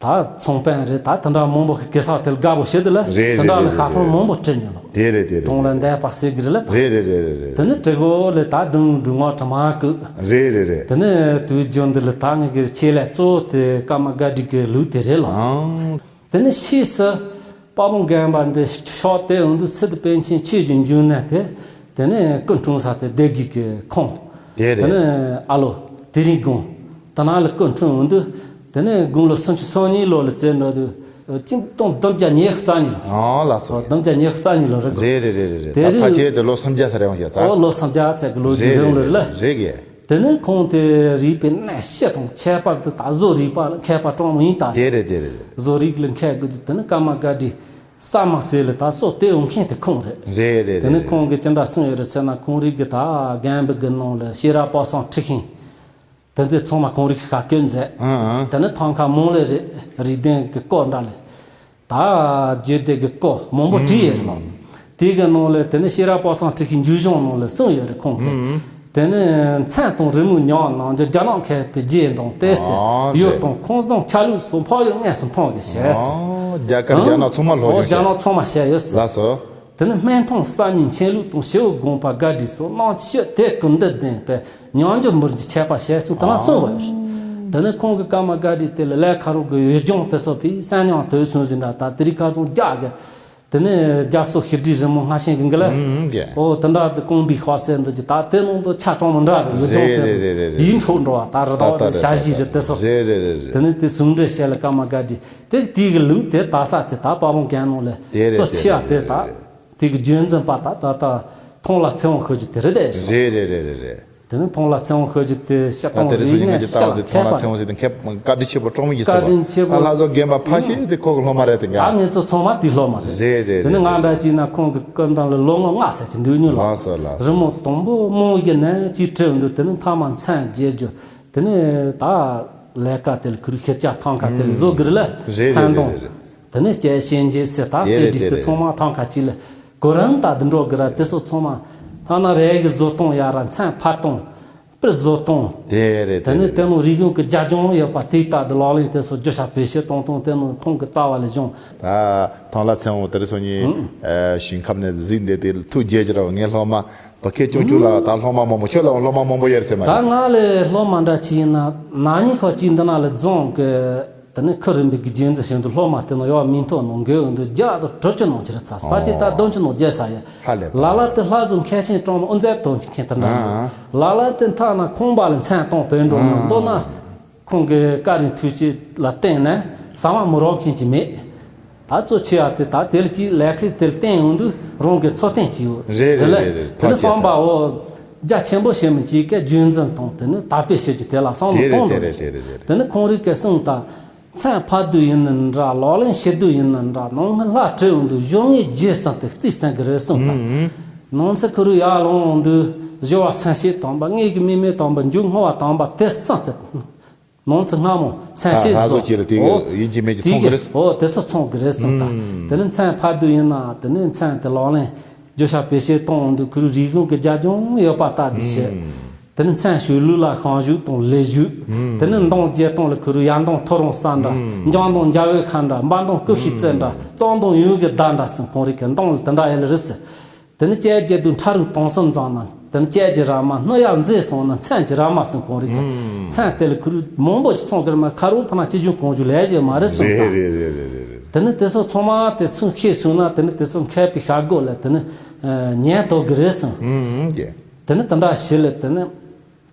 ད་ཚོང་དཔོན་རེད། ད་དེ་འདྲ་མང་པོ་གི་གེ་སར་དེ་ལ་དགའ་པོ་བྱེད་དེ་ལ། རེད་དེ་འདྲ་ལ་རེད་ཁ་ཐོང་རེད་མང་པོ་སྤྲད་མྱོང་ལ། དེ་རེད་དེ་རེད་གྲོང་ལ་འདས་པ་ཟེར་གི་རེད་ལ། རེད་རེད་རེད་རེད་རེད། དེ་ནི་དྲི་གོ་ལ་ད་སྒྲུང་སྒྲུང་ངག་དྲི་མ་བཀོད། རེད་རེད་རེད། དེ་ནི་དུས་རྒྱུན་འདི་ལ་ད་ངེད་ཀྱི་ཆེད་ལས་གཙོ་བོ་དེ་ཀརྨ་སྒར་བྲིས་ཀྱི་ལུགས་དེ་རེད་ལ། ཨང་། དེ་ནི་ཕྱིས་སུ་དཔའ་བོ་རྒན་པ་འདི་ཕྱོགས་དེ་འོང་དུས་སི་ཏུ་པཎ་ཆེན་ཆོས་ཀྱི་འབྱུང་གནས་དེ། དེ་ནས་སྐུ་འཁྲུངས་ས་དེ་སྡེ་དགེ་གི་ཁོངས། དེ་རེད། དེ་ནས་ཨ་ལོ་དེ་རིང་དགོངས། དེ་ནང་ལ་སྐུ་འཁྲུངས་འོང་དུས། དེ་ནས་དགུང་ལོ་སུམ་ཅུ་སོ་གཉིས་ལོ་ལ་བཙས་འགྲོ་དུས། གཅིག་སྟོང་བདུན་བརྒྱ་ཉི་ཤུ་རྩ་གཉིས་ལོ། ཨོ་ལགས་སོ། བདུན་བརྒྱ་ཉི་ཤུ་རྩ་གཉིས་ལོ་རེད། རེད་རེད་རེད་རེད། དེ་ད་དུས་ཕལ་ཆེར་དེ་ལོ་སུམ་བརྒྱ་ས་རེད་འོང་ཤག་ཚ། ཨོ་ལོ་སུམ་བརྒྱ་ཚད་ཀྱི་ལོ་རྒྱུས་རེད་རེད་རིང་ལ་རེད། རེད་གི། དེ་ནས་ཁོང་དེ་རིག་པའི་གནས་ཤེས་དང་ཁྱད་པར་དུ་ད་བཟོ་རིག་པ་ལ་མཁས་པ་གྲངས་མང་ཡིན་ད། དེ་རེད་དེ་རེད་རེད། བཟོ་རིག་ལ་མཁས་དགོས་དུས་དེ་ནི་ཀརྨ་སྒར་བྲིས། ས་མ་ཟེར་ལ་ད་སོ་དེ་འོང་མཁན་དེ་ཁོང་རེད། རེད་རེད་དེ་ནི་རེད་ཁོང་གིས་ཅི་འདྲ་གསུངས་ཡོད་རེད་ཟེར་ན་ཁོང་རིགས་ཀྱི་ད་རྒན་པོ་གི་ནང་ལ་ཤེས་རབ་དཔག་བསམ་འཁྲི་ཤིང་། དེ་འདི་ཚང་མ་ཁོང་རིགས་ཀྱི་ཁ་བཀོད་མཛད། ཨང་ཨང་། དེ་ནི་ཐང་ཁ་མང་ལེ་རེད་རིག་ལྡན་གྱི་སྐོར་འདྲ་ལས། ད་བརྗོད་བདེ་གི་སྐོར་མང་པོ་བྲིས་ཡོད་རེད་ལ། དེ་གི་ནང་ལས་དེ་ནི་ཤེས་རབ་དཔག་བསམ་འཁྲི་ཤིང་འཇུག་གཞུང་ནང་ལ་གསུངས་ཡོད་རེད་ཁོང་གིས། དེ་ནི་མཚན་དང་རི་མོའི་ཉམས་སྣང་རྒྱུ་རྒྱ་ནག་མཁས་པའི་རྗེས་འབྲང་བལྟས་ཟེར། ཨོ་ཡུལ་དང་ཁང་བཟང་ཆ་ལུགས་སོགས་འཕགས་ཡུལ་དངོས་སུ་མཐོང་གི་ཞེས་ཟེར། ཨོ་རྒྱ་གར་རྒྱ་ནག་ཚང་མ་ལྷོ་ཨོ་བྱུང་རྒྱ་ནག་ཚང་མ་བཤད་ཡོད་ཟེར། ལགས་སོ། དེ་ནི་སྨན་ཐང་གསར་རྙིང་མཁྱེན་ལུགས་དང་ཞི་བའི་དགོངས་པ་སྒར་བྲིས་སོགས་གནང་ཆོས་དེ་ཀུན་འདི་ལྡན་པའི་ཉམས་འགྱུར་འབུར་གྱི་ཆད་པ་བྱས་སོང་དེ་ན་གསུངས་པ་ཡོད་རེད། དེ་ནི་ཁོང་གི་ཀརྨ་སྒར་བྲིས་དེ་ལ་ལས་ཁ་རོག་གི་ཡུལ་ལྗོངས་དེ་སོགས་པའི་གསན་ཉམས་དོད་སོང་ཟིན་འདྲ་ད་དེ་རིགས་ཁ་ཚོང་རྒྱག་གི། དེ་ནས་རྒྱ་སོ་ཤི་དྲི་རི་མོ་སྔ་ཤེས་གི་འགི་ལ། ཨོ་དེ་འདྲ་དེ་ཀོང་པི་ཤོག་སེ་འདུག་གི་ད་དེ་ནང་དུ་ཆ་གྲོང་མི་འདྲ་རེད་ཡུལ་ལྗོངས་དེ་རེད་རེད་རེད་རེད། ཡིད་འཕྲོག་འགྲོ་བ་ད་རི་དྭགས་རེད་ཞ་ཞི་རེད་དེ་སོགས་རེད་རེད་རེད་རེད། དེ་ནས་དེ་ཟུང་འབྲེལ་བྱས་ལ་ཀརྨ་སྒར་བྲིས། དེ་དེའི་གི་ལུགས་དེ་ད་ས་དེ་ད་དཔའ་བོ་རྒན་ནང་ལས་དེ་རེད་གཙོ་ཆེ་བ་དེ་ད། དེ་གི་བརྗོད་འཛིན་པ་ད་ད་ད་མཐོང་ལ་ཚེ་དབང་ཤོད་རྒྱུ་དེ་རེད་དེ། རེད་རེད་རེད་རེད་རེད། དེ་ནི་མཐོང་ལ་མཚན་དབང་ཤོད་རྒྱུ་དེ་བཤད་ད་སྟངས་དེ་རིང་རེད། སོ་ཉིན་ངས་ཀྱི་ལྟ་བ་དེ་མཐོང་ལ་མཚན་དབང་ཟེར་དེ་མཁས་བཀའ་དྲིན་ཆེ་པོ་གྲོང་མི་ཡིན་ཟེར་བ། བཀའ་དྲིན་ཆེ་པོ། ཨ་ལྷ་བཟོ་རྒན་པ་ཕ་ཤེས་དེ་ཁོ་གི་སློབ་མ་རེད་དེ། ད་ངས་ངེད་ཚོ་ཚང་མ་དེའི་སློབ་མ་རེད། རེད་རེད། དེ་ནི་རེད། ང་འདྲ་བྱས་ན་ཁོང་གི་སྐུ་མདུན་ལ་ལོ་ངོ་ལྔ་ཟེར་གྱི་འདུག་ཉུལ་ལ། ལགས་སོ་ལགས་སོ། རི་མོ་དང་པོ་རྨང་གཞི་ནས་ཅིག་བྲིས་འདུག་དེ་ནི་མཐའ་མ་མཚན་བརྗེ་རྒྱུ། དེ་ནི་ད་ལས་ཀ་དེ་ལ་ཁུར་ཤེས་བྱ་ཐང་ཀ་དེ་ལ་བཟོ་དགོས་རེད་ལ། རེད་རེད། མཚན་དང་། རེད་རེད། དེ་ནས་སྐྱེད་ཤན་འབྱེད་ཟེར་ད་དེ་ཟེར་རེད་བྲིས་དེ་ཟེར་རེད། ཚང་མ་ཐང་ཁ་གཅིག་ལ་གོ་རིམ་ད་དུ་འགྲོ་གི་ར། དེ་སོགས་ཚང་མ་ཐ་ན་རས་ཀྱི་བཟོ་སྟངས་ཡ་ར་མཚན་ཕབ་སྟངས་པར་བཟོ་སྟངས། དེ་རེད། དེ་དེ་ནས་རེད། དེ་ནང་རིག་གཞུང་གི་རྒྱབ་ལྗོངས་ཡོད་པ་དེ་ད་དུ་ལག་ལེན་དེ་སོགས་བརྗོད་བྱ་བེད་སྤྱོད་གཏོང་སྟངས་དེ་ནང་ཁོང་གི་རྩ་བ་ལས་བྱུང་། ད་ཐང་ལྷ་ཚེ་དབང་དེ་རིང་སང་ཉིན་ཨ་ཞིང་ཁམས་ནས་གཟིགས་འདི་དེ་ཐུགས་དགྱེས་ཀྱི་ར། ངའི་སློབ་མ་བོད་སྐད་སྐྱོང་ཆུ་ལ་ད་སློབ་མ་མང་པོ། ཁྱོད་ལ་སློབ་མ་མང་པོ་ཡོད་རེད་ཟེར་མ་ད་རེད། ང་ལས་སློབ་མ་འདྲ་ཅིག་ཡིན་ན་ན་ནིང་ཁ་ཅིག་འདི་ན་ལ་རྫོང་གི་དེ་ནས་ཁུ་རིམ་པའི་གི་རྒྱུན་འཛིན་བྱེད་དུ་སློབ་མ་དེ་ནང་ཡོད་མིང་ཐོ་ནང་འགོད་འོང་དུས་བརྒྱ་དང་དྲུག་ཅུ་ནང་ཅི་རེད་ཚ་ཕལ་ཆེར་ད་ཨོ། བདུན་ཅུ་ནང་བརྒྱབ་ས་ཡ། ཧ་ལས་པ། ལ་ལ་དེ་ལྷ་བཟོ་མཁས་ཆེན་གྲོང་མི་དབུ་མཛད་དོན་གྱི་མཁན་དེ་འདྲ་ཡོད། ཨ། ལ་ལ་དེ་མཐའ་ན་ཁང་པ་ལ་མཚན་གཏོང་བོད་འགྲོ་མི་ཨ། མདོར་ན་ཁོང་གི་བཀའ་དྲིན་ཐུགས་རྗེ་ལ་བརྟེན་ནས་ཟ་མ་མི་རག་མཁན་ཅིག་མེད། ད་གཙོ་ཆེ་བ་དེ་ད་དེ་ལ་ཅིག་ལས་ཀའི་དེ་ལ་བརྟེན་ཡོང་དུས་རང་གི་འཚོ་རྟེན་ཅིག་ཡོད་རེད། རེད་རེད། རེད་རེད། དེ་ནི་བསམ་པའོ་རྒྱ་ཆེན་པོ་བྱེད་མི་ཅིག་གི་རྒྱུན་འཛིན་དང་དེ་ནི་དར་སྤེལ་བྱེད་རྒྱུ་དེ་ལ་བསམ་བློ་གཏོང་དགོས་རེད། དེ་ནི་ཁོང་རིག་གི་གསུངས་དང་། མཚན་ཕབ་དུས་ཡིན་ན་འདྲ། ལག་ལེན་བྱེད་དུས་ཡིན་ན་འདྲ། ནང་མི་ལྷ་བྲིས་འོང་དུས་གཞུང་ངེས་རྗེས་གསུམ་དེ་རྩིས་ཟིན་གི་རེད་གསུངས་དང་། ནང་ཚན་ཁུ་རུ་ཡར་ལོངས་འོང་དུས་སྦྱོར་བ་མཚན་བྱེད་དམ་པ། དངོས་ཀྱི་དམིགས་མེད་དམ་པ། མཇུག་བསྔོ་བ་དམ་པ་དེ་གསུམ་དེ། ནང་ཚན་སྔ་མོ་མཚན་ཨ་བྱེད་ལྷ་བཟོ་བཟོ། ཅིག་ལ་དེ་གི་ཨོ། ཡིན་གཅིག་མིན་གཅིག་དེ་ཚང་གི་གི་རེད། ཨོ་དེ་ཚོ་ཚང་གི་རེད་གསུངས་དང་། དེ་ནི་མཚན་ཕབ་དུས་ཡིན་ན་དེ་ནི་མཚན་དེ་ལག་ལེན་བརྗོད་བྱ་བེད་སྤྱོད་གཏོང་འོང་དུས་ཁུ་རུ་རིག་གཞུང་གི་རྒྱབ་ལྗོངས་ཡོད་པ་ལྟ་དུས་བྱེད། དེ་ནི་མཚན་ཞུགས་ལུགས་ལ་ཤངས་ཞུགས་དང་ལེགས་ཞུགས། དེ་ནི་མདོངས་བརྒྱད་སྟོང་ལ་ཁུ་རུ་ཡར་མདོངས་མཐོ་རིང་ས་འདྲ། འཇང་མདོངས་འཇའ་འོད་ཁ་འདྲ། འབའ་མདོངས་སྐུ་བཞིའི་རྩེ་འདྲ། གཙང་མདོངས་ཡུལ་གྱི་བརྡ་འདྲ་གསུངས། ཁོང་རིག་གི་མདོངས་ལ་དེ་འདྲ་ཡོད་ལ་རེད་ཟེར། དེ་ནི་སྐྱེ་རྒྱལ་དུ་ཁྲ་རུང་དྭངས་གསུམ་འཛིན་ན། དེ་ནི་སྐྱེ་རྒྱལ་ར་མ་སྣོད་ཡར་མཛེས་སོང་ན་མཚན་གྱི་ར་མ་གསུངས། ཁོང་རིག་གི་མཚན་དེ་ལ་ཁུ་རུ་མང་པོ་ཅིག་ཚང་གི་ར་མ། ཁ་རུ་ཕ་ན་སྤྱི་གཞུང་གོང་ཞུ་ལས་ཀྱི་མ་རེད་གསུངས་དང་། རེད་རེད་རེད་རེད་རེད། དེ་ནི་དེ་ཚོ་ཚང་མ་དེ་ཚོ་ཤེས་སོང་ན་དེ་ནི་དེ་ཚོ་མཁས་པའི་ཤ་སྒོ་ལ་དེ་ནི་ཉན་ཐོག་གི་རེད་གསུངས། ཨུམ་ཀྱེ། དེ་ནི་དེ་འདྲ་ཞིག་ལ་དེ་ནི་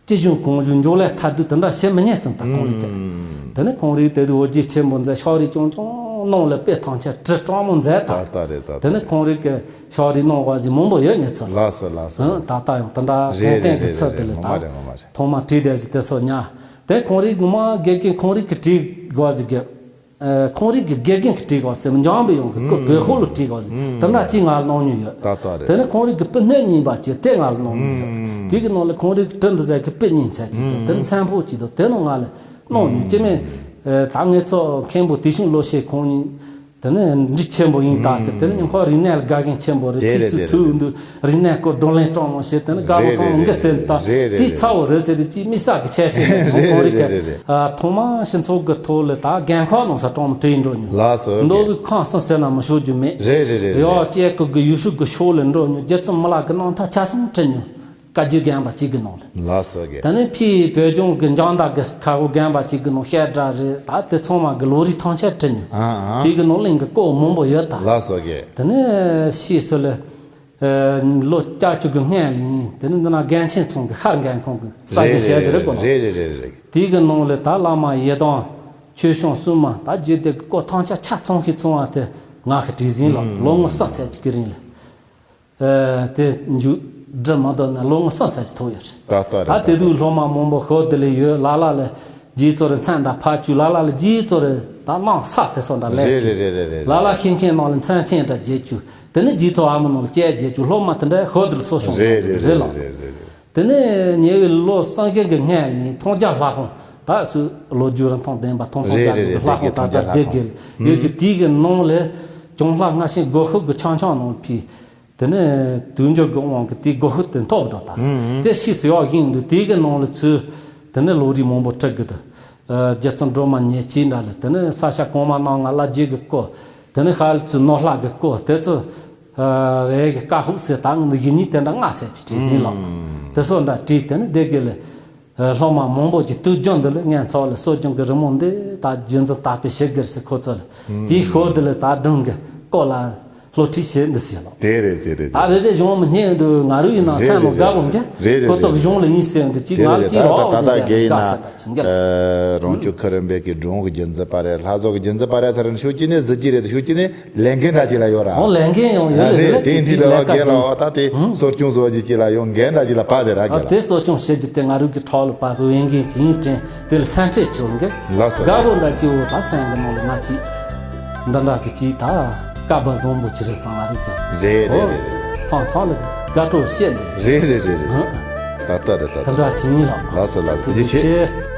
སྤྱི་གཞུང་གོང་ཞུ་འཇོག་ལས་ཐ་དུས་དེ་འདྲ་བྱེད་མི་ཉན་གསུངས་དང་། ཁོང་རིག་གི་ཨུམ། དེ་ནི་ཁོང་རིག་དེ་དུས་འོ་བརྒྱལ་ཆེན་པོ་མཛད། ཕྱག་རིས་ཅུང་ཅུང་གནང་ལ་དཔེ་ཐང་ཆད་བྲི་སྤྲང་མོ་མཛད་དང་། ད་ལྟ་རེད། ད་ལྟ་དེ་ནི་རེད། ཁོང་རིག་གི་ཕྱག་རིས་གནང་བ་ཟིག་མང་པོ་ཡོད་ངེད་ཚོ་ལ། ལགས་སོ་ལགས་སོ། ཨང་། ད་ལྟ་ཡང་དེ་འདྲ་རེད་དྲན་རྟེན་གྱི་རེད་ཚུལ་དེ་ལས། རེད། ད་ངོ་མ་རེད། ངོ་མ་རེད། ཐོག་མ་བྲིས་དེ་ཟིག་དེ་ཚོ་ཉག་དེ་ཁོང་རིག་ངོ་མ་དགེ་རྒན་ཁོང་རིག་གི་བྲིས་དགོས་ཟིག་གི། ཨ། ཁོང་རིག་གི་དགེ་རྒན་གྱིས་བྲིས་དགོས་ཟེར། འཇང་པའི་ཡོང་གི་ཁོ་བོད་ཧོ་ལོ་བྲིས་དགོས་ཟེར། དེ་འདྲ་ཅིག་ང་ལ་གནང་མྱོང་ཡོད། ད་ལྟ་རེད། དེ་ནི་ཁོང་རིག་གི་དཔེ་སྣོད་རྙིང་པ་ཅིག་དེ་ང་ལ་གནང་མྱོང་ཡོད། དེ་གི་ནང་ལ་ཁོང་རིག་གི་བྲིས་འདི་ཟེར་གི་དཔེ་རྙིང་ཚད་ཅིག་དང་། དེ་ནི་མཚན་ཕོག་ཅིག་དང་། དེ་ནི་ང་ལ་གནང་མྱོང་། ཅི་མེད། ཨ། ད་ངེད་ཚོ་མཁན་པོ་དེ་བྱུང་ལོ་ཤས་ཁོང་གཉིས། དེ་ནི་འདྲི་ཆེན་པོ་ཡིན་ད་ཟེར། དེ་ནི་ཉིན་ཁོ་རིག་གནས་ལ་དགའ་མཁན་ཆེན་པོ་རེད། དེ་ཁྱེད་རེད། ཚོའི་དེ་ཐུགས་རེད། འདུག་རིག་གནས་སྐོར་བགྲོ་གླེང་སྤྲང་མོ་བྱེད། དེ་ནི་དགའ་བོ་རེད། གང་རེད། མི་འགི་ཟེར་ད། རེད་རེད། དེ་རེད། ཚ་བོ་རེད་ཟེར་དུས་ཅིག་མི་ས་གི་ཆད་ཤེས་ནས་རེད་ཁོང་རེད་རེད་གི། རེད་རེད། ཨ། ཐོག་མ་སྤྱི་ཚོགས་ཀྱི་ཐོག་ལ་ད་རྒན་ཁོག་ནང་ས་སྤྲང་མོ་བྲིས་འགྲོ་མྱོང་། ལགས་སོ། མདོ་གི་ཁང་གསུམ་ཟེར་ན་མི་ཤོར་རྒྱུ་མེད། རེད་རེད་རེད། ཡོ་རེད། སྐྱེ་ཁུ་གི་ཡུལ་ཤུལ་གི་ཕྱོགས་ལ་འགྲོ་མྱོང་། རྒྱུ་མཚན་མི་ལ་གི་ནང་ཐག་ཆ་ཚང་བྲིས་མྱོང་། བཀའ་བརྒྱུད་རྒན་པ་གཅིག་གི་ནང་ལ། ལགས་སོ་གི། དེ་ནས་ཕྱིའི་བོད་ལྗོངས་ཀྱི་འཇང་དག་གི་ཁ་ཧོ་རྒན་པ་གཅིག་གི་ནང་བཤད་གྲྭ་རེད། ད་དེ་ཚང་མ་གི་ལོ་རེའི་ཐང་ཆད་བྲིས་མྱོང་། ཨ་ཨ། དེ་གི་ནང་ལ་ཡིན་གི་སྐོར་མང་པོ་ཡོད་ད། ལགས་སོ་གི། དེ་ནས་ཕྱིས་སུ་ལ། ཨ། ལོ་བརྒྱད་ཅུ་གི་སྔོན་ལ་ཡིན། དེ་ནས་འདི་ན་རྒན་ཆེན་ཚང་གི་ཤར་རྒན་ཁོང་གི་ས་ཆ་བཤད་ཟེར་གོ་ལ། རེད་རེད་རེད་རེད། དེ་གི་ནང་ལ་ད་བླ་མ་ཡི་དམ་ཆོས་སྐྱོང་སྲུང་མ་ད་བརྒྱུད་དེ་གི་སྐོར་ཐང་ཆད་ཆ་ཚང་ཞིག་ཚང་བ་དེ་ང་གི་བྲིས་ཟིན་ལ། ལོ་ངོ་གསུམ་ཚད་ཅིག་གི་རིང་ལ། ཨ། དེ་མཇུག་སྒྲིལ་མ་ཐུབ་ན་ལོ་ངོ་གསུམ་ཚད་ཅིག་ཐོག་ཡོད་རེད། ད་ལྟ་རེད། ད་དེ་དུས་སློབ་མ་མང་པོ་ཤོག་དེ་ལས་ཡོད། ལ་ལ་ལ་རྗེས་ཚོ་རེ་མཚན་འདྲ་ཕར་བཅུག་ལ་ལ་ལ་རྗེས་ཚོ་རེ་ད་ནང་ས་དེ་ཚོ་འདྲ་ལས་རེད་བཅུག་རེད་རེད་རེད། ལ་ལ་ཤེས་མཁན་ནང་ལ་མཚན་མཁན་འདྲ་བརྗེ་བཅུག་དེ་ནས་རྗེས་ཚོ་ཨ་མ་ནང་ལ་བཅད་བརྗེ་བཅུག་སློབ་མ་དེ་འདྲ་ཤོག་དེ་ལ་གསོ་སྐྱོང་རེད་རེད་རེད་ལ། རེད་རེད་རེད། དེ་ནས་ཉེ་བའི་ལོ་གསུམ་བཞི་གི་སྔོན་ལ་ཡིན། ཐང་རྒྱལ་ལྷ་ཁང་ད་སུ་ལོ་རྒྱུས་རིན་ཐང་ལྡན་པ་ཐང་རྒྱལ་གྱི་ལྷ་ཁང་ད་ལྟ་སྡེ་དགེ་ལ་ཡོད་རྒྱུ་དེའི་གི་ནང་ལ་གྱང་ལྷ་སྔ་ཕྱི་སྒོ་ཤུབས་ཀྱི་ཆང་ཆང་ནང་ལ་ཕུལ། དེ་ནས་དུས་འགྱུར་གྱི་དབང་གིས་དེའི་སྒོ་ཤུབས་དེ་འཐོར་འགྲོ་ད། དེ་ཕྱིས་སུ་ཡག་བཞེངས་འདུག་དེའི་གི་ནང་ལ་ཚུར་དེ་ནས་ལོ་རེའི་མང་པོ་ཁྲིད་གི་འདུག་རྒྱལ་བཙུན་སྒྲོལ་མ་ཉེ་ཆེའི་འདྲ་ལ། དེ་ནས་ས་ཆ་གོང་མ་རྣམ་ལྔ་བླ་བརྒྱུད་ཀྱི་སྐོར། དེ་ནས་ཤར་ཚུར་ནོར་ལྷ་གི་སྐོར་དེ་ཚོ། ཨ། རེ་གི་ཀ་ཧུབ་ཟེར་ད་ངི་གི་ནི་དེ་འདྲ་ལྔ་ཟེར་གྱི་བྲིས་ཟིན་ལགས། དེ་སོགས་འདྲ་བྲིས། དེ་ནས་སྡེ་དགེ་ལ། ཨ། སློབ་མ་མང་པོ་ཅིག་དུས་རྒྱུན་འདི་ལ་ངས་ཚོགས་ལ་གསོ་སྦྱོང་གི་རི་མོ་འདི་ད་རྒྱུན་འཛིན་དར་སྤེལ་བྱེད་དགོས་ཟེར་ཁོ་ཚོ་ལ། དེའི་ཤོག་འདི་ལ་ད་སྒྲུང་གི་སྐོར་ལ། སློབ་ཁྲིད་བྱེད་འདི་ཟེར་ལོ། དེ་རེད་དེ་རེད། ད་རེ་རེ་གཞུང་མི་སྙན་འདུག་ང་རུ་ཡིན་ན་སེམས་ནང་དགའ་གོ་མཁན། རེད་རེད་ཁོ་ཚོ་གི་གཞུང་ལ་ཡིན་ཟེར་འདུག་ཅིག་ང་རུ་ཅིག་རོགས་ཟེར་མཁན་དགའ་ཚ་ན་ཅིག་མཁན། རང་བྱུང་ཁུ་རུ་འབེ་གི་སྒྲུང་གི་རྒྱུན་འཛིན་པ་རེད། ལྷ་བཟོ་གི་རྒྱུན་འཛིན་པ་རེད་ཚར་རེད། ཤུགས་ཀྱི་ནས་གཟི་བརྗིད་རེད། ཤུགས་ཀྱི་ནས་ལས་འགན་འདྲ་ཅིག་ལ་ཡོད་ར། ཨོ་ལས་འགན་ཡང་ཡོད་རེད། དེ་འདི་ལ་བ་གལ་ལ་བ་ད་དེ་སོར་ཆུང་བཟོ་རྒྱུ་ཅིག་ལ་ཡོང་འགན་འདྲ་ཅིག་ལ་བ་དེ་ར་གལ་ལ། དེ་གསོ་སྐྱོང་བྱེད་རྒྱུ་དེ་ང་རུ་གི་ཁྲག་ལ་བབས་པའི་འོས་འགན་ཅིག་ཡིན་དྲན་དེ་ལ་སེམས་ཁྲལ་བྱོས་འགན། ལགས་སོ། དགའ་བོ་འདྲ་ཅིག་འོ་ད་སེམས་གི་ནང་ལ་ང་ཅིག་འདི་འདྲ་གི་ཅིག་ད་སྐལ་པ་བཟང་པོ་ཅིག་རེད་བསམ་ང་རུ་གི། རེད་རེད་རེད་རེད། ཚང་ཚང་ལ་དགའ་སྤྲོ་བཤད་འདུག་རེད་རེད་རེད་རེད། ཧུ། ད་ལྟ་རེད་ད་ལྟ། དེ་འདྲ་ཅིག་ཡིན་ལགས། ལགས་སོ་ལགས་སོ། ཐུགས་རྗེ་ཆེ།